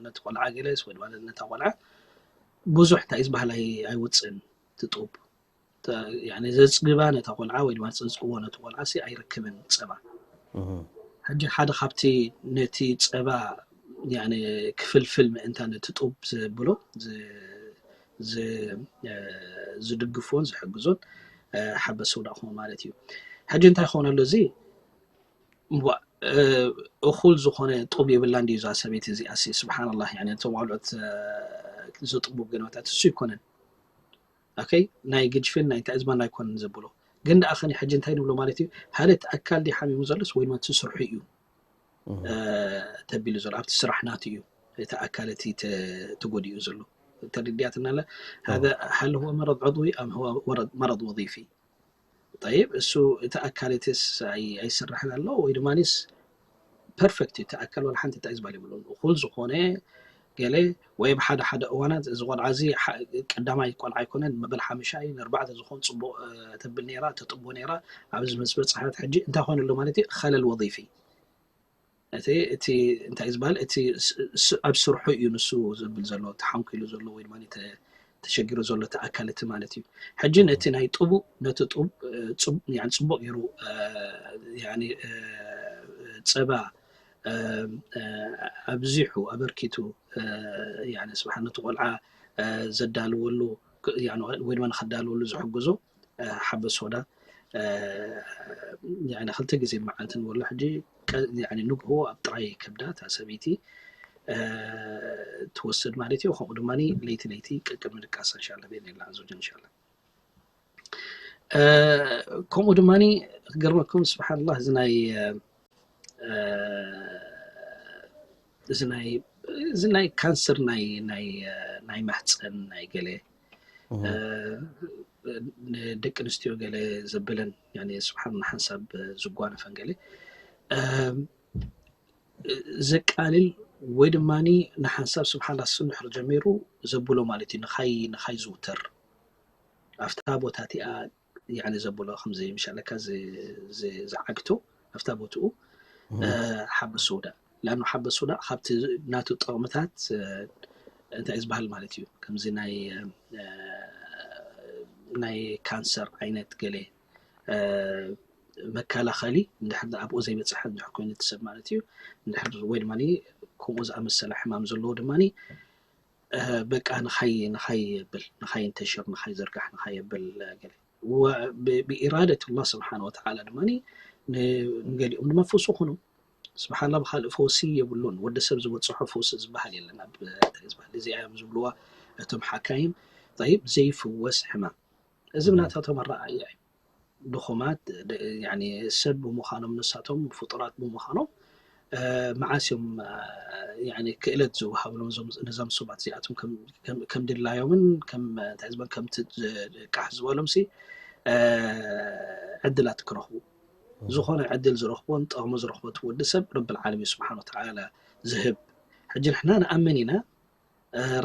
ነቲ ቆልዓ ገለስ ወይ ድማ ነታ ቆልዓ ብዙሕ እንታይ ዝበሃል ኣይውፅእን ትጡብ ዘፅግባ ነታ ቆልዓ ወይ ድማ ዘፅግቦ ነቲ ቆልዓ ሲ ኣይረክብን ፀባ ሕጂ ሓደ ካብቲ ነቲ ፀባ ክፍልፍል ምእንታ ነቲ ጡብ ዘብሎ ዝድግፎን ዝሕግዞን ሓበስ ሰውዳእኹም ማለት እዩ ሕጂ እንታይ ክኾነ ኣሎ እዚ እኹል ዝኾነ ጡብ የብላ እንዲ እዛ ሰበይቲ እዚኣ ሲ ስብሓንላ እቶም ቆልዑት ዝጥቡ ገለመታት እሱ ይኮነን ኦኬ ናይ ግጅፍን ናይ እንታይ ዝባን ኣይኮነን ዘብሎ ግን ደኣ ከኒ ሕጂ እንታይ ንብሎ ማለት እዩ ሓደ እቲ ኣካል ዲ ሓሚሙ ዘሎስ ወይ እቲ ስርሑ እዩ ተቢሉ ዘሎ ኣብቲ ስራሕ ናቱ እዩ እቲ ኣካል እቲ ተጎዲኡ ዘሎ ተረዲኣትና ኣለ هذا هل هو مرض عضوي أم هو مرض وظيفي طيب እሱ እቲ ኣካል እቲስ ኣይስራሕን ኣሎ ወይ ድማኒስ ፐርፌክት እዩ እቲ ኣካል ወላ ሓንቲ እንታይ ዝበሃል የብሉን እኹል ዝኾነ ገለ ወይ ኣብ ሓደ ሓደ እዋናት እዚ ቆልዓ እዚ ቀዳማይ ቆልዓ ኣይኮነን መበል ሓምሻይ ንርባዕተ ዝኾን ፅቡቅ ተብል ነራ ተጥቦ ነራ ኣብዚ ምስ በፅሐት ሕጂ እንታይ ኮይኑ ኣሎ ማለት እዩ ከለል ወظيفي እቲ እቲ እንታይ ዝበሃል እቲ ኣብ ስርሑ እዩ ንሱ ዘብል ዘሎ ተሓንኪሉ ዘሎ ወይ ድማ ተሸጊሩ ዘሎ እቲ ኣካል እቲ ማለት እዩ ሕጂ ነቲ ናይ ጥቡ ነቲ ጡብ ፅቡቅ ገይሩ ፀባ ኣብዚሑ ኣበርኪቱ ስብሓ ነቲ ቆልዓ ዘዳልወሉ ወይ ድማ ንከዳልወሉ ዝሕግዞ ሓበስ ሶዳ ክልተ ግዜ መዓልቲ ንበሎ ሕጂ ንግሆ ኣብ ጥራይ ከብዳ እታ ሰበይቲ ትወስድ ማለት እዩ ከምኡ ድማ ለይቲ ለይቲ ቅቅድሚ ድቃሳ እንሻላ ቤት ሌላ ኣዞጅ እንሻላ ከምኡ ድማ ክገርመኩም ስብሓንላህ፣ እዚ ናይ እዚ ናይ እዚ ናይ ካንሰር ናይ ናይ ናይ ማህፀን ናይ ገለ ንደቂ ኣንስትዮ ገለ ዘብለን ስብሓን ሓንሳብ ዝጓነፈን ገለ ዘቃልል ወይ ድማ ንሓንሳብ ስብሓላ ስንሕር ጀሚሩ ዘብሎ ማለት እዩ። ንኻይ ንኻይ ዝውተር ኣብታ ቦታ እቲኣ ዘብሎ ከምዚ ምሻለካ ዝዓግቶ ኣብታ ቦትኡ ሓበስ ውዳእ ላኑ ሓበስ ውዳእ ካብቲ ናቱ ጠቕምታት እንታይ ዝበሃል ማለት እዩ። ከምዚ ናይ ናይ ካንሰር ዓይነት ገለ መከላኸሊ እንድሕር ኣብኡ ዘይበፅሐ እንድሕር ኮይኑ እቲ ሰብ ማለት እዩ። እንድሕር ወይ ድማ ከምኡ ዝኣመሰለ ሕማም ዘለዎ ድማ በቃ ንኻይ ንኻይ የብል ንኻይ እንተሽር ንኻይ ዘርጋሕ ንኻይ የብል ገለ ብኢራደት ላ ስብሓን ወተዓላ ድማ ንገሊኦም ድማ ፈውሲ ኾኖም ስብሓላ ብካልእ ፈውሲ የብሉን። ወዲ ሰብ ዝበፅሖ ፈውሲ ዝበሃል የለን። ኣብ ዝበሃል እዚኣ እዮም ዝብልዋ እቶም ሓካይም። ይብ ዘይፍወስ ሕማም እዚ ብናታቶም ኣረኣያ እዩ። ድኹማት ሰብ ብምዃኖም ንሳቶም ፍጡራት ብምዃኖም መዓስ እዮም ክእለት ዝወሃብሎም ነዞም ሰባት እዚኣቶም ከም ድላዮምን እንታይ ዝበል ከምቲ ቃሕ ዝበሎም ሲ ዕድላት ክረኽቡ ዝኾነ ዕድል ዝረኽቦን ጠቕሚ ዝረኽቦ እቲ ወዲ ሰብ ረብል ዓለሚን ስብሓን ወተዓላ ዝህብ። ሕጂ ንሕና ንኣምን ኢና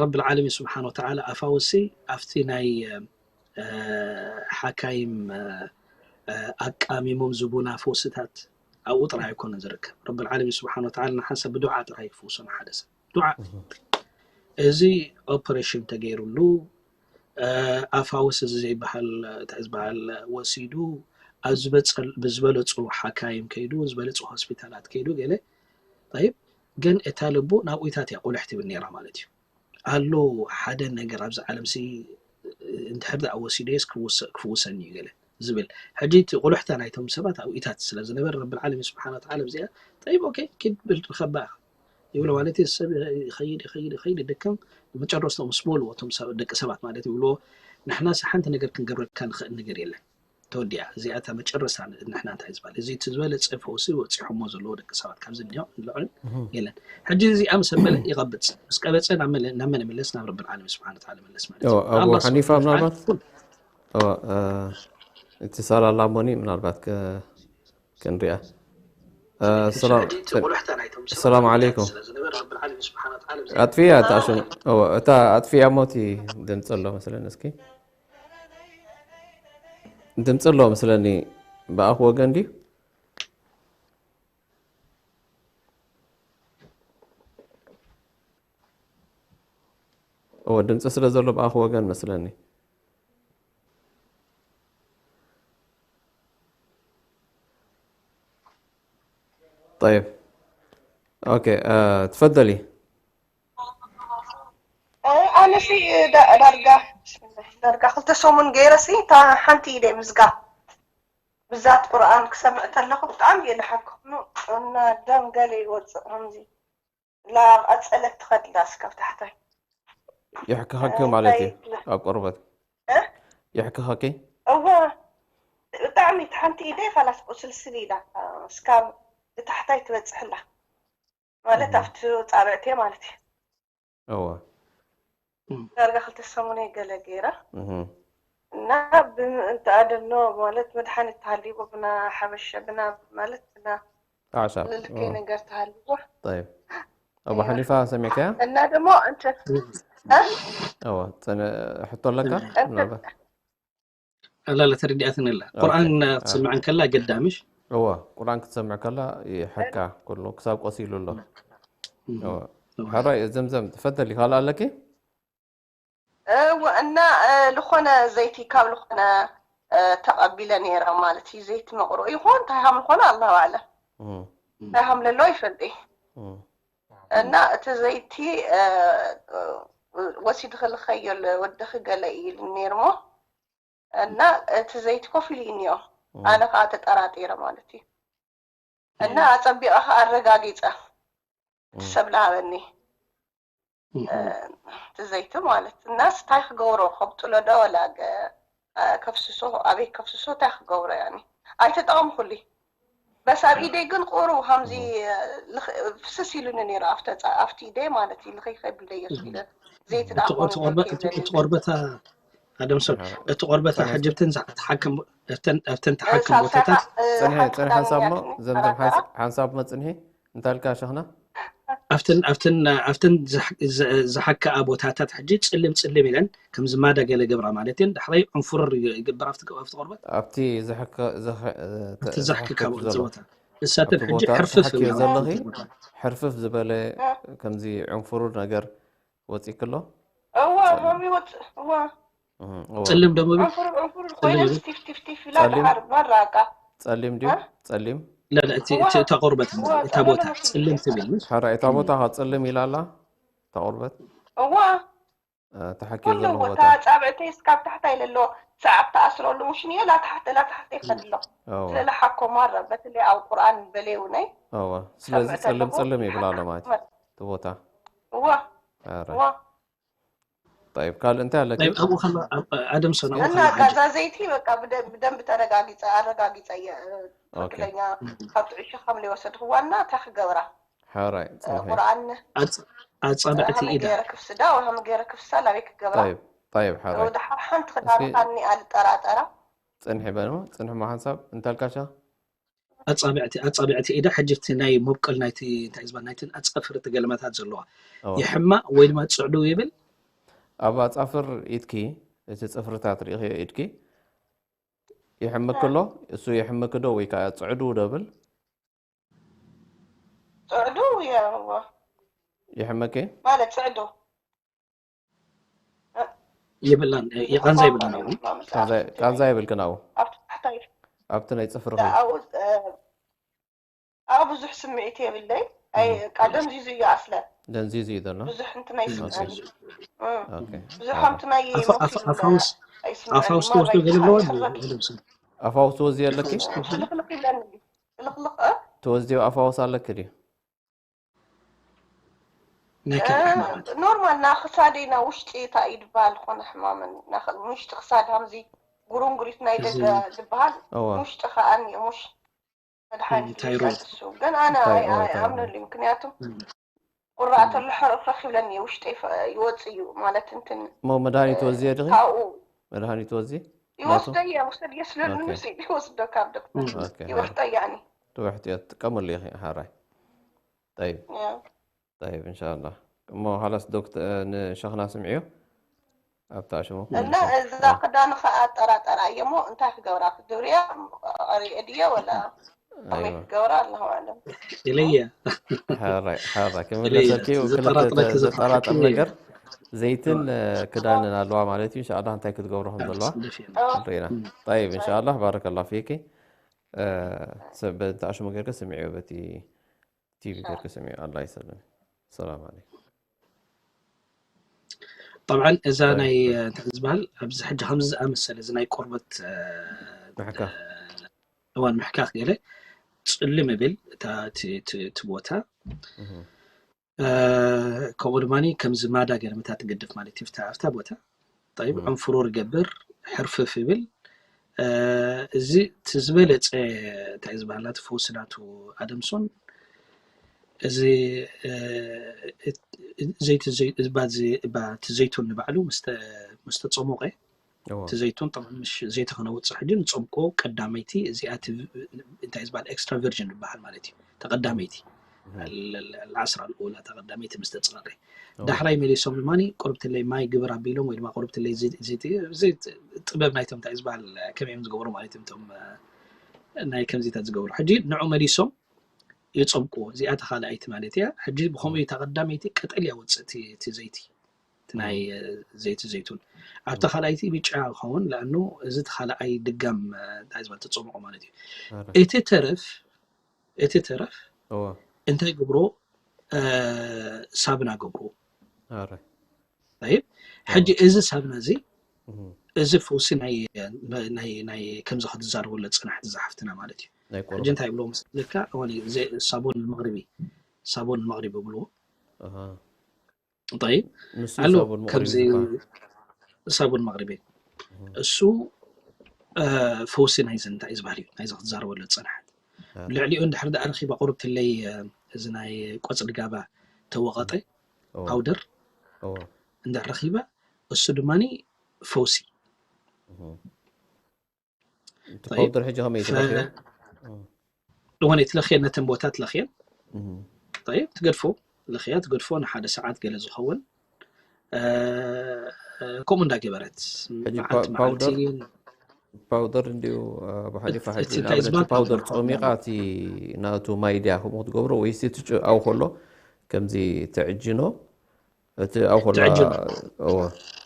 ረብል ዓለሚን ስብሓን ወተዓላ ኣፋውሲ ኣብቲ ናይ ሓካይም ኣቃሚሞም ዝቡና ፈውስታት ኣብኡ ጥራይ ኣይኮነን ዝርከብ። ረብል ዓለሚን ስብሓን ወተዓላ ንሓንሳብ ብዱዓ ጥራይ ክፍውሶ ንሓደ ሰብ ዱዓ እዚ ኦፕሬሽን ተገይሩሉ ኣፋውስ እዚ ዘይበሃል እንታይ ዝበሃል ወሲዱ ኣብ ዝበለፁ ሓካይም ከይዱ ዝበለፁ ሆስፒታላት ከይዱ ገለ ይብ ግን እታ ልቡ ናብኡታት እያ ቁልሕ ትብል ነራ ማለት እዩ። ኣሎ ሓደ ነገር ኣብዚ ዓለም ሲ እንድሕር ደኣ ወሲደየስ ክፍውሰኒ እዩ ገለ ዝብል ሕጂ እቲ ቁልሕታ ናይቶም ሰባት ኣብኢታት ስለ ዝነበረ ረብል ዓለሚን ስብሓን ወተዓላ ኣብዚኣ ጠይብ ኦኬ ኪድ ብል ርከባ ኢኻ ይብሎ ማለት እዩ። ሰብ ይኸይድ ይኸይድ ይኸይድ ይድከም መጨረስቶም ምስ በልዎ እቶም ደቂ ሰባት ማለት ይብልዎ ንሕናስ ሓንቲ ነገር ክንገብረካ ንኽእል ነገር የለን ተወዲኣ እዚኣ እታ መጨረስታ ንሕና እንታይ ዝበሃል እዚ እቲ ዝበለፀ ፈውሲ በፂሖሞ ዘለዎ ደቂ ሰባት ካብዚ እኒኦ ንልዕል የለን። ሕጂ እዚኣ ምስ ኣበለ ይቐብፅ ምስ ቀበፀ ናብ መን ይምለስ ናብ ረብል ዓለሚን ስብሓን ወተዓላ ይምለስ ማለት እዩ። ኣቡ ሓኒፋ ምናልባት እቲ ሳላ ላሞኒ ምናልባት ክንሪኣ ሰላም ዓለይኩም ኣጥፍያ እታ ሽሙ እታ ኣጥፍያ ሞቲ ድምፂ ኣሎ መስለኒ እስኪ ድምፂ ኣሎ መስለኒ ብኣኹ ወገን ድዩ እዎ ድምፂ ስለ ዘሎ ብኣኹ ወገን መስለኒ طيب اوكي آه تفضلي ኣነሲ ዳርጋ ዳርጋ ክልተ ሰሙን ገይረሲ እታ ሓንቲ ኢደ ምዝጋ ብዛት ቁርኣን ክሰምዕ ተለኹ ብጣዕሚ እየ ዝሓክኹ እና ደም ገለ ይወፅእ ከምዚ ላብ ኣፀለት ትኸድላ እስካብ ታሕታይ ይሕክኸኪ ማለት እዩ ኣብ ቆርበት ይሕክኸኪ እወ ብጣዕሚ ሓንቲ ኢደይ ካላስ ቁስልስል ኢላ እስካብ ብታሕታይ ትበፅሕላ ማለት ኣብቲ ፃብዕቴ ማለት እዩ እወ ዳርጋ ክልተ ሰሙነይ ገለ ገይረ እና ብምእንቲ ኣደኖ ማለት መድሓኒት ተሃልይዎ ብና ሓበሸ ብና ማለት ብና ኣዕሻብ ልልከይ ነገር ተሃልይዎ طيب ኣቡ ሓኒፋ ሰሚዕካያ እና ደሞ እንተ እወ ሕቶ ኣለካ ምናልባት ኣላለ ተረዲኣትን ኣላ ቁርኣን ክትሰምዐን ከላ ገዳምሽ እወ ቁርኣን ክትሰምዕ ከላ ይሕካ ኩሉ ክሳብ ቆሲሉ ኣሎ ሕራይ ዘምዘም ትፈተሊ ካልእ ኣለኪ እወ እና ልኾነ ዘይቲ ካብ ልኾነ ተቐቢለ ነይረ ማለት እዩ ዘይቲ መቕርኡ ይኾን እንታይ ሃም ልኾነ ኣላሁ ኣዕለም እንታይ ሃም ለሎ ይፈልጥ እና እቲ ዘይቲ ወሲድኺ ልኸዮ ወድኺ ገለ ኢሉ ነይርሞ እና እቲ ዘይቲ ኮፍ ኢሉ እዩ እኒኦ ኣነ ከዓ ተጠራጢረ ማለት እዩ እና ኣፀቢቐ ከዓ ኣረጋጊፀ እቲ ሰብ ልሃበኒ እቲ ዘይቲ ማለት እናስ እንታይ ክገብሮ ከብጥሎ ዶ ወላ ከፍስሶ ኣበይ ከፍስሶ እንታይ ክገብሮ ያኒ ኣይተጠቐምኩሉ። በስ ኣብ ኢደይ ግን ቁሩ ከምዚ ፍስስ ኢሉኒ ነይሩ ኣብቲ ኢደይ ማለት እዩ። ልኸይ ከብል ደየሱ ኢለ ዘይቲ ደኣ እቲ ቆርበታ ኣደምሶን እቲ ቆርበታ ሕጂ ኣብተን ተሓክም ኣብተን ተሓክም ቦታታት ፅንሒ ፅንሒ ሓንሳብ እሞ ዘምዘም ሓንሳብ እሞ ፅንሒ እንታይ ኢልካ ሸኽና ኣብተን ኣብተን ኣብተን ዝሓከኣ ቦታታት ሕጂ ፅልም ፅልም ኢለን ከምዚ ማዳ ገለ ገብራ ማለት እየን። ዳሕራይ ዕንፉርር ይገብር ኣብቲ ኣብቲ ቆርበት ኣብቲ ዝሕከ ዝሕ- እ፣ ተ- ዝሕክካ ዝሕክክ ዘሎ ቦታ እሳተን እቲ ሕጂ ቦታ ሕርፍፍ ተሓኪዮ ይብላ ዘለኺ ሕርፍፍ ዝበለ ከምዚ ዕንፉሩር ነገር ወፂክሎ እዋ ሆም ይወፅእ እዋ እህ፣ እዋ። ፅልም ደሞ ብል ዕንፉር ዕንፉር ኮይነ ስቲፍ ቲፍ ቲፍ ኢላ ጸሊም? ድሓር መራቃ ጸሊም ድዩ እ? ጸሊም ለለ እቲ እቲ እታ ቆርበት እታ ቦታ ፅልም ትብል ምስ ሓራ እታ ቦታ ኸ ጽልም ኢላ ኣላ እታ ቆርበት እዋ እ፣ ተሓኪዮ ዘሎ ኩሉ ቦታ ተጻብዕተይ እስካብ ታሕታይ ለሎ ሰዓብ ተኣስረሉ ሙሽን እየ ላታሕተ ላታሕተ ይኸድሎ እዋ ስለለ ሓኮ ማራ በተለይ ኣብ ቁርኣን በለይ እውነይ እዋ ስለዚ ሰምዕተ ጸልም ኣለኹ ጸልም ይብላ ኣሎ ማለት እዩ እቲ ቦታ እዋ ኣረ እዋ طيب ካልእ እንታይ ኣለኪ ናይ ኣብኡ ከሎ ኣደምሶን ኣብኡ እና ከሎ ጋዛ ዘይቲ በቃ ብደ- ብደንብ ተረጋጊፀ ኣረጋጊፀ እየ እ፣ ኦኬ ትክክለኛ ካብ ጥዑሽ ከም ዘይወሰድክዋ እና እንታይ ክገብራ ሓራይ ጽንሒ ቁርኣን ኣጻብዕቲ ሃመ ኢዳ ገይረ ክፍስዳ ወይ ሃመ ገይረ ክፍሳ ላበይ ክገብራ طيب طيب ሓራይ ወደ ሓሓን እስኪ ትኸታተኻኒ ኣልጠራጠራ ጽንሒ በል ጽንሒ ሞ ሓንሳብ እንታልካሻ ኣጻብዕቲ ኣጻብዕቲ ኢዳ ሕጂ እቲ ናይ መብቀል ናይቲ እንታይ ዝበሃል ናይቲ ኣጻፍር እቲ ገለመታት ዘለዋ እዋ ይሕማ ወይ ድማ ጽዕዱ ይብል ኣብ ኣጻፍር ኢድኪ እቲ ጽፍርታት ርኢኺ ኢድኪ ይሕምክ ኣሎ እሱ ይሕምክ ዶ ወይ ከዓ ጽዕዱ ዶ ብል ጽዕዱ የዋ ይሕመኪ ማለት ጽዕዱ የብላን ይቃንዛ ይብላን ቃንዛ ይብልክን ኣብኡ ኣብቲ ታሕታይ ኣብቲ ናይ ጽፍሪ ኣብኡ እ፣ ኣብኡ ብዙሕ ስምዒት የብለይ ኣይ ቃ ደንዚዙ እዩ ኣስለ ደንዚዙ እዩ ዘሎ ብዙሕ እንት ናይ ስምዒት እ፣ ኦኬ ብዙሕ ከምቲ ናይ ኣፋውስ ኣፋውስ ትወስዶ ገለ ኣለዎ ኣደምሶን ኣፋውስ ትወዚ ኣለኪ ልኽልኽ ይብለኒ ልኽልኽ እ፣ ትወዝዮ ኣፋውስ ኣለኪ ድዩ ናይ ካልእ ሕማማት ኖርማል ና ክሳደይ ና ውሽጢ እታ እዩ ድበሃል ዝኾነ ሕማምን ና ኽ- ውሽጢ ክሳድ ሃምዚ ጉሩንጉሪት ናይ ደገ ዝበሃል እዋ ውሽጢ ከዓ እኒኦ ሙሽ መድሓኒት ታይሮይድ ይውሰድ እሱ ግን ኣነ ታይ- ኣይ- እዋ ኣይ- ታይሮይድ ኣይኣምነሉዩ ምክንያቱ ቁራእ ተሎ ሕርፍረፍ ይብለኒ ውሽጢ ይወፅ እዩ ማለት እንትን ሞ መድሃኒት ወዝየ ድኺ ካብኡ መድሃኒት ወዚ ይወስዶ እየ ውሰድ እየ ስለሉ ኦኬ። ንስ ይወስዶ ካብ ዶክተር ኦኬ። ይወስዶ ያኒ ትውሕቲ እየ ትጥቀመሉ ኢኺ ሓራይ طيب ያ። طيب إن شاء الله እሞ ሃላስ ዶክተር ንሸኽና ስምዕዮ ኣብታ ሽሙ እና እዛ ክዳን ከዓ ኣጠራጠራ እየ ሞ እንታይ ክገብራ ክድብርያ ሪኤ ድየ ወላ ከመይ ኣይዋ ክገብራ ኣለሁ ኣለም ኢለየ ሓራይ ሓራይ ክምለሰልኪ ኢለየ። ዘጠራጥረኪ ዘጠራጥር ዘፍርሐኪ ነገር ዘይትን ክዳንን ኣለዋ ማለት እዩ ኢንሻኣላህ እንታይ ክትገብሩ ከም ዘለዋ ጽድፍ እየ። ሪና طيب إن شاء الله بارك الله فيك ሰብ በንታ ሽሙ ጌርካ ስምዕዮ በቲ ቲቪ ጌርካ ስምዕዮ ኣላ ይሰለም ሰላም عليكم طبعا እዛ طيب ናይ طيب እንታይ ዝበሃል ኣብዚ ሕጂ ከምዚ ዝኣመሰለ እዚ ናይ ቆርበት እ፣ ምሕካኽ እዋን ምሕካኽ ገለ ጽልም ይብል እታ እቲ- እቲ እቲ ቦታ እህ። እ፣ ከምኡ ድማ ከምዚ ማዳ ገለ ምታ ትገድፍ ማለት እዩ ኣብታ ኣብታ ቦታ طيب እህ። ዕንፍሩር ይገብር ሕርፍፍ ይብል እ፣ እዚ እቲ ዝበለፀ እንታይ ዝበሃል ናቱ ፈውሲ ናቱ ኣደምሶን እዚ እ፣ እቲ- ዘይቲ ዘይ- እባ እዚ- እባ እቲ ዘይቱን ንባዕሉ ምስ ተ- ምስ ተፀሞቐ እዎ። እቲ ዘይቱን ጠ- ምሽ ዘይቲ ከነውፅእ ሕጂ ንፀምቆ ቀዳመይቲ እዚኣ እቲ እንታይ ዝበሃል ኤክስትራ ቨርጅን ዝበሃል ማለት እዩ ተቐዳመይቲ እህ። العصرة الأولى ተቐዳመይቲ ምስ ተፀቐረ እዎ። ዳሕራይ መሊሶም ድማ ቁርብትለይ ማይ ግብር ኣቢሎም ወይ ድማ ቁርብትለይ እዚ- እዚ- እዚ ጥበብ ናይቶም እንታይ ዝበሃል ከመይ እዮም ዝገብሩ ማለት እዮም እቶም እ፣ ናይ ከምዚታት ዝገብሩ ሕጂ ንዑ መሊሶም ይፀምቅዎ እዚኣ ተኻልኣይቲ ማለት እያ ሕጂ ብኸምኡ ተቐዳመይቲ ቀጠልያ ወፅእ እቲ እቲ ዘይቲ እቲ ናይ እ፣ ዘይቲ ዘይቱን ኣብታ ካልኣይቲ ብጫ ክኸውን ለኣኑ እዚ ተኻልኣይ ድጋም እ፣ እንታይ ዝበሃል ተፀምቆ ማለት እዩ ኣረ። እቲ ተረፍ እቲ ተረፍ እዎ። እንታይ ገብሮ እ፣ ሳብና ገብሮ ኣረ። طيب ሕጂ እዚ ሳብና እዚ እህ። እዚ ፈውሲ ናይ ናይ ናይ ከምዚ ክትዛረበሉ ፅናሕቲ ዝሓፍትና ማለት እዩ ናይ ሕጂ ቆርበት እንታይ ብሎ መስለካ እዋን እዩ ዘ- ሳቦን መቕሪቢ ሳቦን መቕሪቢ ብልዎ ኣሃ። طيب ንሱ ኣሎ ሳቦን መቕሪቢ ከምዚ ዝበሃል ሳቦን መቕሪቢ እሱ እ፣ ፈውሲ ናይዚ እንታይ እዩ ዝበሃል እዩ፣ ናይዚ ክትዛረበሉ ዝጸናሕት። እ። ልዕሊኡ እንድሕር ደኣ ረኺባ ቁርብትለይ፣ እ፣ እዚ ናይ ቆጽሊ ጋባ ተወቐጠ፣ እዎ። ፓውደር እዎ። እንድሕር ረኺባ፣ እሱ ድማኒ ፈውሲ። እህ። እቲ ጠይብ፣ ፓውደር ሕጂ ከመይ ፈ-፣ ትለኽዮ? እህ። እወን ትለኽየን፣ ነተን ቦታ ትለኽየን። እህ። ጠይብ፣ ትገድፎ፣ ለኽያ ትገድፎ ንሓደ ሰዓት ገለ ዝኸውን። እ፣ ከምኡ እንዳገበረት ሕጂ መዓልቲ ፓ-፣ ፓውደር፣ መዓልቲ ፓውደር እንድዩ፣ እ፣ ብሓሊፋ እቲ ሕጂ እንታይ ንኣብነት ዝበሃል ፓውደር ፓውደር ጸሚቓ ፓውደር። እቲ ናቱ ማይ ድያ ከምኡ ክትገብሮ ወይስ እቲ ጭ-፣ ኣው ከሎ ከምዚ ትዕጅኖ? እቲ ኣው ከሎ ትዕጅኖ። እዎ፣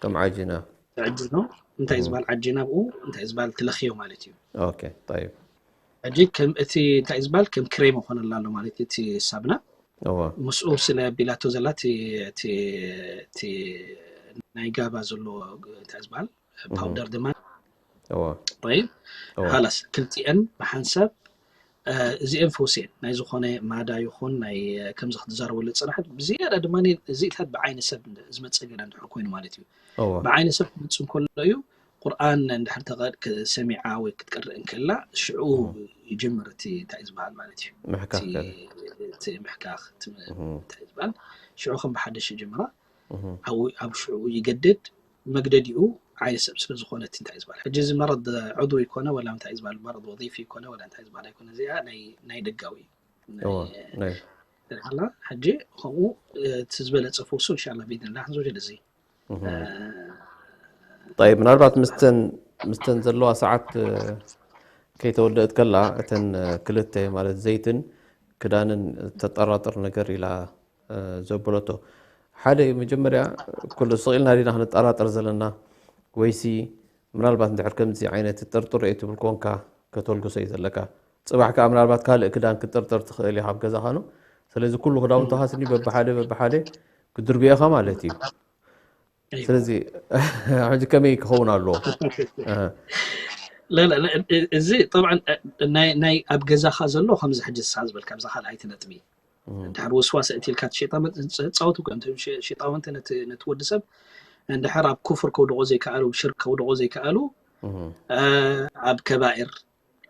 ከም ዓጅና። ትዕጅኖ እንታይ እህ። ዝበሃል ዓጅና ብኡ እንታይ ዝበሃል ትለኽዮ ማለት እዩ። ኦኬ፣ ጠይብ። ሕጂ ከም እቲ እንታይ ዝበሃል ከም ክሬም ይኾነላ ኣሎ ማለት እዩ፣ እቲ ሳብና። እዎ። ምስኡ ስለ ቢላቶ ዘላ እቲ፣ እቲ፣ እቲ ናይ ጋባ ዘሎ እንታይ ዝበሃል እህ። ፓውደር ድማ እዎ። ጠይብ፣ እዎ። ሃላስ ክልቲኤን ብሓንሳብ፣ እ፣ እዚኤን ፈውሲ እየን። ናይ ዝኾነ ማዳ ይኹን ናይ፣ እ፣ ከምዚ ክትዛረበሉ ዝጸናሕት፣ ብዝያዳ ድማ እዚታት ብዓይኒ ሰብ ዝመጸ ገለ እንድሕር ኮይኑ ማለት እዩ። እዎ። ብዓይኒ ሰብ ክመጽእ እንከሎ እዩ፣ ቁርኣን እንድሕር ተቐ-፣ ክ-፣ ሰሚዓ ወይ ክትቀርእ እንከላ፣ ሽዑ እዎ። ይጅምር እቲ እንታይ ዝበሃል ማለት እዩ። ምሕካኽ እቲ፣ ገለ። እቲ ምሕካኽ፣ እቲ ም-፣ እህ። እንታይ ዝበሃል፣ ሽዑ ከም ብሓደሽ ይጅምራ። እህ። ኣብ፣ ኣብ ሽዑ ይገድድ፣ መግደዲኡ ዓይኒ ሰብ ስለ ዝኾነ እቲ እንታይ ዝበሃል። ሕጂ እዚ መረድ ዑድዊ ይኮነ ወላ እንታይ ዝበሃል፣ መረድ ወظيفي ይኮነ ወላ እንታይ ዝበሃል ኣይኮነ፣ እዚኣ ናይ፣ ናይ ደጋዊ እዩ። ናይ፣ እዎ፣ ናይ። ትርኢ ኣላ፣ ሕጂ ከምኡ፣ እ፣ እቲ ዝበለጸ ፈውሱ ኢንሻላህ ብኢድንላህ ክንዘውጀድ እዚ። እህ። እ፣ ጠይብ፣ ምናልባት ምስተን፣ ምስተን ዘለዋ ሰዓት፣ እ፣ ከይተወደእት ከላ፣ እተን፣ እ፣ ክልተ ማለት ዘይትን ክዳንን ተጠራጥር ነገር ኢላ፣ እ፣ ዘበለቶ። ሓደ መጀመርያ ኩሉ ስቕ ኢልና ዲና ክንጠራጠር ዘለና? ወይሲ ምናልባት እንድሕር ከምዚ ዓይነት ጥርጥር እየ ትብል ኮንካ ከተልግሶ እዩ ዘለካ። ጽባሕ ከኣ ምናልባት ካልእ ክዳን ክትጥርጥር ትኽእል ኢኻ ኣብ ገዛኻ ነው። ስለዚ ኩሉ ክዳውንትኻ ስኒ በብሓደ በብሓደ ክድርብየኻ ማለት እዩ። እዩ። ስለዚ ሕጂ ከመይ ክኸውን ኣለዎ? ኣሃ። لا، لا، لا، እ-፣ እዚ طبعا፣ እ-፣ ናይ፣ ናይ ኣብ ገዛኻ ዘሎ ከምዚ ሕጂ ንስኻ ዝበልካ ኣብዛ ካልኣይቲ ነጥቢ። እም። እንድሕር ወስዋስ ኣእትልካ እቲ ሸይጣን መ-፣ ሸ-፣ ሸይጣውንቲ ነቲ፣ ነቲ ወዲ ሰብ እንድሕር ኣብ ኩፍር ከውድቖ ዘይከኣሉ፣ ሽርክ ከውድቖ ዘይከኣሉ፣ እም። እ፣ ኣብ ከባኤር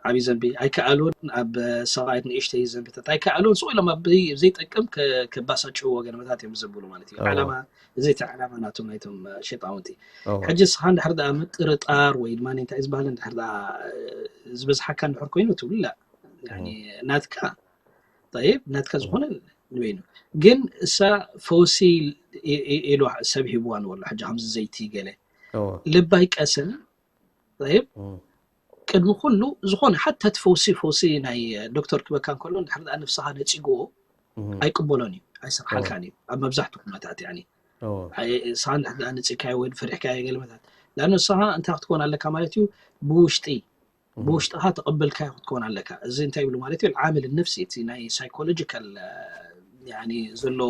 ዓብዪ ዘንቢ ኣይከኣሉን፣ ኣብ ሰቓይት ንእሽተይ ዘንብታት ኣይከኣሉን፣ ስቕ ኢሎም ኣብ ዘይ-፣ ዘይጠቅም ከ-፣ ከባሳጭዎ ገለመታት እዮም ዘብሉ ማለት እዩ። እዎ። ዓላማ፣ እዚ እቲ ዓላማ ናቶም ናይቶም ሸጣውንቲ። እዎ። ሕጂ ንስኻ እንድሕር ደኣ ምጥርጣር ወይ ድማ እንታይ ዝበሃል እንድሕር ደኣ ዝበዝሓካ እንድሕር ኮይኑ ትብሉ፣ ላ፣ ያኒ እዎ። ናትካ፣ ጠይብ፣ ናትካ እዎ። ዝኾነ ንበይኑ። ግን እሳ ፈውሲ ኢ-፣ ኢ-፣ ኢሉ ሰብ ሂብዋ ንበሎ፣ ሕጂ ከምዚ ዘይቲ ገለ። እዎ። ልባ ይቀስን፣ ጠይብ፣ እም። ቅድሚ ኩሉ ዝኾነ ሓታ እቲ ፈውሲ፣ ፈውሲ ናይ ዶክተር ክበካ እንከሎ እንድሕር ደኣ ነብስኻ ነጺግዎ እም። ኣይቅበሎን እዩ፣ ኣይሰርሓልካን እዎ። እዩ። ኣብ መብዛሕትኡ ኩነታት ያኒ። እዎ። ኣይ-፣ ንስኻ እንድሕር ደኣ ነጺግካዮ ወይ ፈሪሕካዮ ገለመታት። ለኣኑ ንስኻ እንታይ ክትኮን ኣለካ ማለት እዩ? ብውሽጢ፣ እም። ብውሽጥኻ ተቐበልካዮ ክትኮን ኣለካ። እዚ እንታይ ይብሉ ማለት እዩ? ዓምል ነፍሲ፣ እቲ ናይ ሳይኮሎጂካል፣ እ፣ ያኒ ዘሎ፣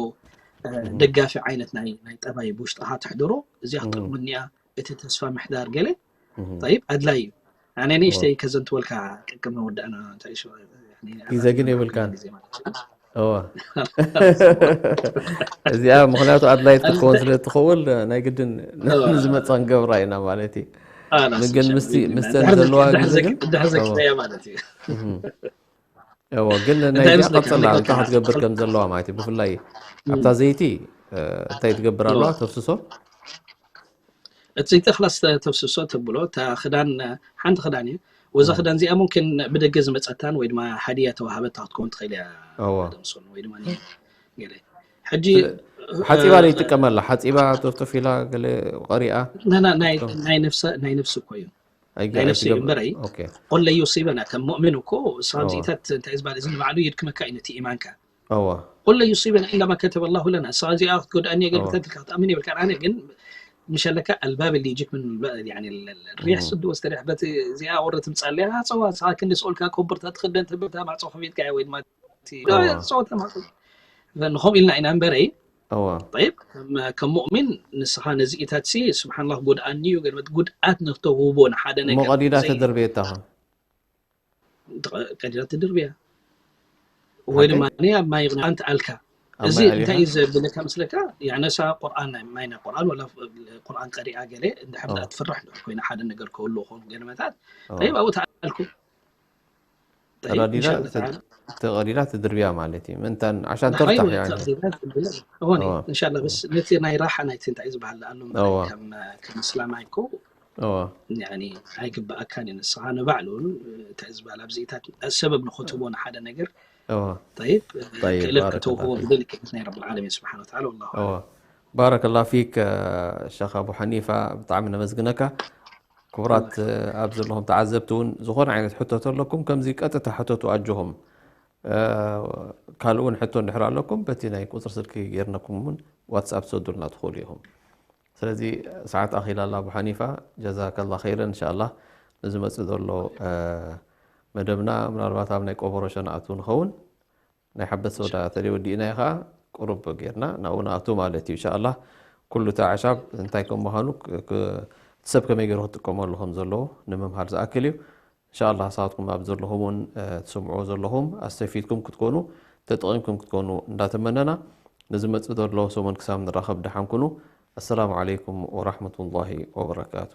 እ፣ እም። ደጋፊ ዓይነት ናይ፣ ናይ ጠባይ ብውሽጥኻ ተሕድሮ፣ እዚኣ እም። ክትጠቕመኒ እያ፣ እቲ ተስፋ ምሕዳር ገለ፣ እህ። ጠይብ፣ ኣድላይ እዩ። ኣነ ንእሽተይ እዎ። ከዘንትወልካ ቅድሚ ወዳእና እንታይ ሽ-፣ ያኒ፣ ግዜ ግን ኣቐድመና የብልካን። ግዜ ማለት እዩ። እዎ። እዚኣ ምኽንያቱ ኣድላይት ክትከውን ኣንተ-፣ ስለ እትኸውን ናይ ግድን እዎ። ንዝመጽእ ክንገብራ ኢና ማለት እዩ። ኣላስ፣ ግን ኢንሻ-፣ ምስቲ፣ ብኢድና። ምስተን ድሕር ዘለዋ ዘክ-፣ ግዜ ድሕር ግን፣ ዘክ-፣ ድሕር እዎ። ዘኪረያ ማለት እዩ። እህ። እዎ፣ ግን እንታይ ናይዚኣ ይመስለካ? ቀጽላ እንታይ እንታይ ይመስለካ? ክትገብር ከም ዘለዋ ማለት እዩ። ብፍላይ እም። ኣብታ ዘይቲ፣ እ፣ እንታይ ትገብር እዎ። ኣለዋ? ተፍስሶ? እቲ ዘይቲ ክላስ ተ-፣ ተፍስሶ ተብሎ፣ እታ ክዳን፣ ሓንቲ ክዳን እዩ። ወዛ እዎ። ክዳን እዚኣ ሙምኪን ብደገ ዝመጸታን ወይ ድማ ሃድያ ተዋሃበታ ክትከውን ትኽእል እያ፣ እዎ። ደምሶን ወይ ድማ ገለ። ሕጂ፣ ስለ-፣ ሓጺባ እ፣ ዘይጥቀመላ፣ ሓጺባ ተፍተፍ ኢላ ገለ ቀሪኣ? ና-፣ ና-፣ ናይ፣ እቶም ናይ ነፍሰ፣ ናይ ነፍሲ እኮ እዩ። ኣይገ-፣ ናይ ነፍሲ እዩ ኣይትገብር-፣ እምበረይ፣ ኦኬ። ቁል ለን ዩሲበና፣ ከም ሙእሚን እኮ፣ እሳብ እዎ። ዚኢታት እንታይ ዝበሃል፣ እዚ ንባዕሉ የድክመካ እዩ ነቲ ኢማንካ። እዎ። ቁል ለን ዩሲበና ኢላ ማ ከተበ ላሁ ለና። እሳ እዚኣ ክትጎድኣኒ እየ፣ እዎ። ገልብታ ትልካ ክትኣምን የብልካን። ኣነ ግን፣ ምሸለካ ኣልባብ ሊጅክ ምን፣ ያኒ፣ ሪሕ እዎ። ስዱ ወስተሪሕ፣ በቲ እዚኣ ወረ ትምጻለያ፣ ጸዋ፣ ንስኻ ክንዲ ስኦልካ ኮብርታ ትኽደን ትብልታ ማዕጾ ከፊትካ ወይ ድማ እቲ እዎ። ጸወታ ማዕጾ። ንኸምኡ ኢልና ኢና እምበረይ፣ እዋ። ጠይብ፣ ከም፣ ከም ሙእሚን ንስኻ ነዚ ኢታትሲ፣ ስብሓንላህ፣ ጎድኣኒ እዩ፣ ገለ ጉድኣት ነተውህቦ ንሓደ እሞ ነገር ቀዲዳ ዘይ-፣ ተደርብየታኻ? ቀዲዳ ትድርብያ። ወይ ሓቀይ? ድማ ኣብ ማይ ይቕንያ ኣንተ ኣልካ። እዚ እንታይ እዩ ዘብለካ መስለካ? ያነሳ ቁርኣን ናይ ማይና ቁርኣን ወላ ቁርኣን ቀሪኣ ገለ እንድሕር ደኣ ትፍራሕ ዶ ኮይና ሓደ ነገር ከህሉ ኾን ገለመታት ጠይብ ኣብኡ ተኣልኩ ተቐዲዳ ትድርብያ ማለት እዩ። ምንታን ዓሻን ተርታሕ ሆኒ እንሻላ በስ ነቲ ናይ ራሓ ናይቲ እንታይ ዝበሃል ኣሎ ከም እስላማይ እኮ ኣይግበኣካን እዩ። ንስኻ ንባዕሉ እንታይ ዝበሃል ኣብዚኢታት ሰበብ ንኽትቦ ንሓደ ነገር طيب ክእለት ከተውህቦ ብደልክ ናይ ረብ ዓለሚን ስብሓን ወተዓላ ወላሁ ባረከላ ፊክ ሸኽ ኣቡ ሓኒፋ ብጣዕሚ ነመስግነካ። ክቡራት ኣብ ዘለኹም ተዓዘብቲ እውን ዝኾነ ዓይነት ሕቶ ተለኩም ከምዚ ቀጥታ ሕተቱ ኣጆኹም። ካልእ እውን ሕቶ እንድሕር ኣለኩም በቲ ናይ ቁፅሪ ስልኪ ጌርነኩም እውን ዋትስኣፕ ትሰዱልና ትኽእሉ ኢኹም። ስለዚ ሰዓት ኣኺላ ኣላ ኣቡ ሓኒፋ ጀዛከላ ኸይረን እንሻላ ንዝመፅእ ዘሎ መደብና ምናልባት ኣብ ናይ ቆበሮ ሸናኣቱ ንኸውን ናይ ሓበት ሶዳ ተደይ ወዲእናዮ ከዓ ቁሩብ ጌርና ናብኡ ንኣቱ ማለት እዩ። እንሻላ ኩሉ እቲ ኣዕሻብ እንታይ ከም ምዃኑ ሰብ ከመይ ገይሩ ክጥቀመሉ ከም ዘለዎ ንምምሃር ዝኣክል እዩ። እንሻላ ንስኻትኩም ኣብ ዘለኹም እውን ትስምዑ ዘለኹም ኣስተፊድኩም ክትኮኑ ተጠቒምኩም ክትኮኑ እንዳተመነና ንዝመፅእ ዘሎ ሰሙን ክሳብ ንራኸብ ደሓን ኩኑ። ኣሰላሙ ዓለይኩም ወራሕመቱላሂ ወበረካቱ።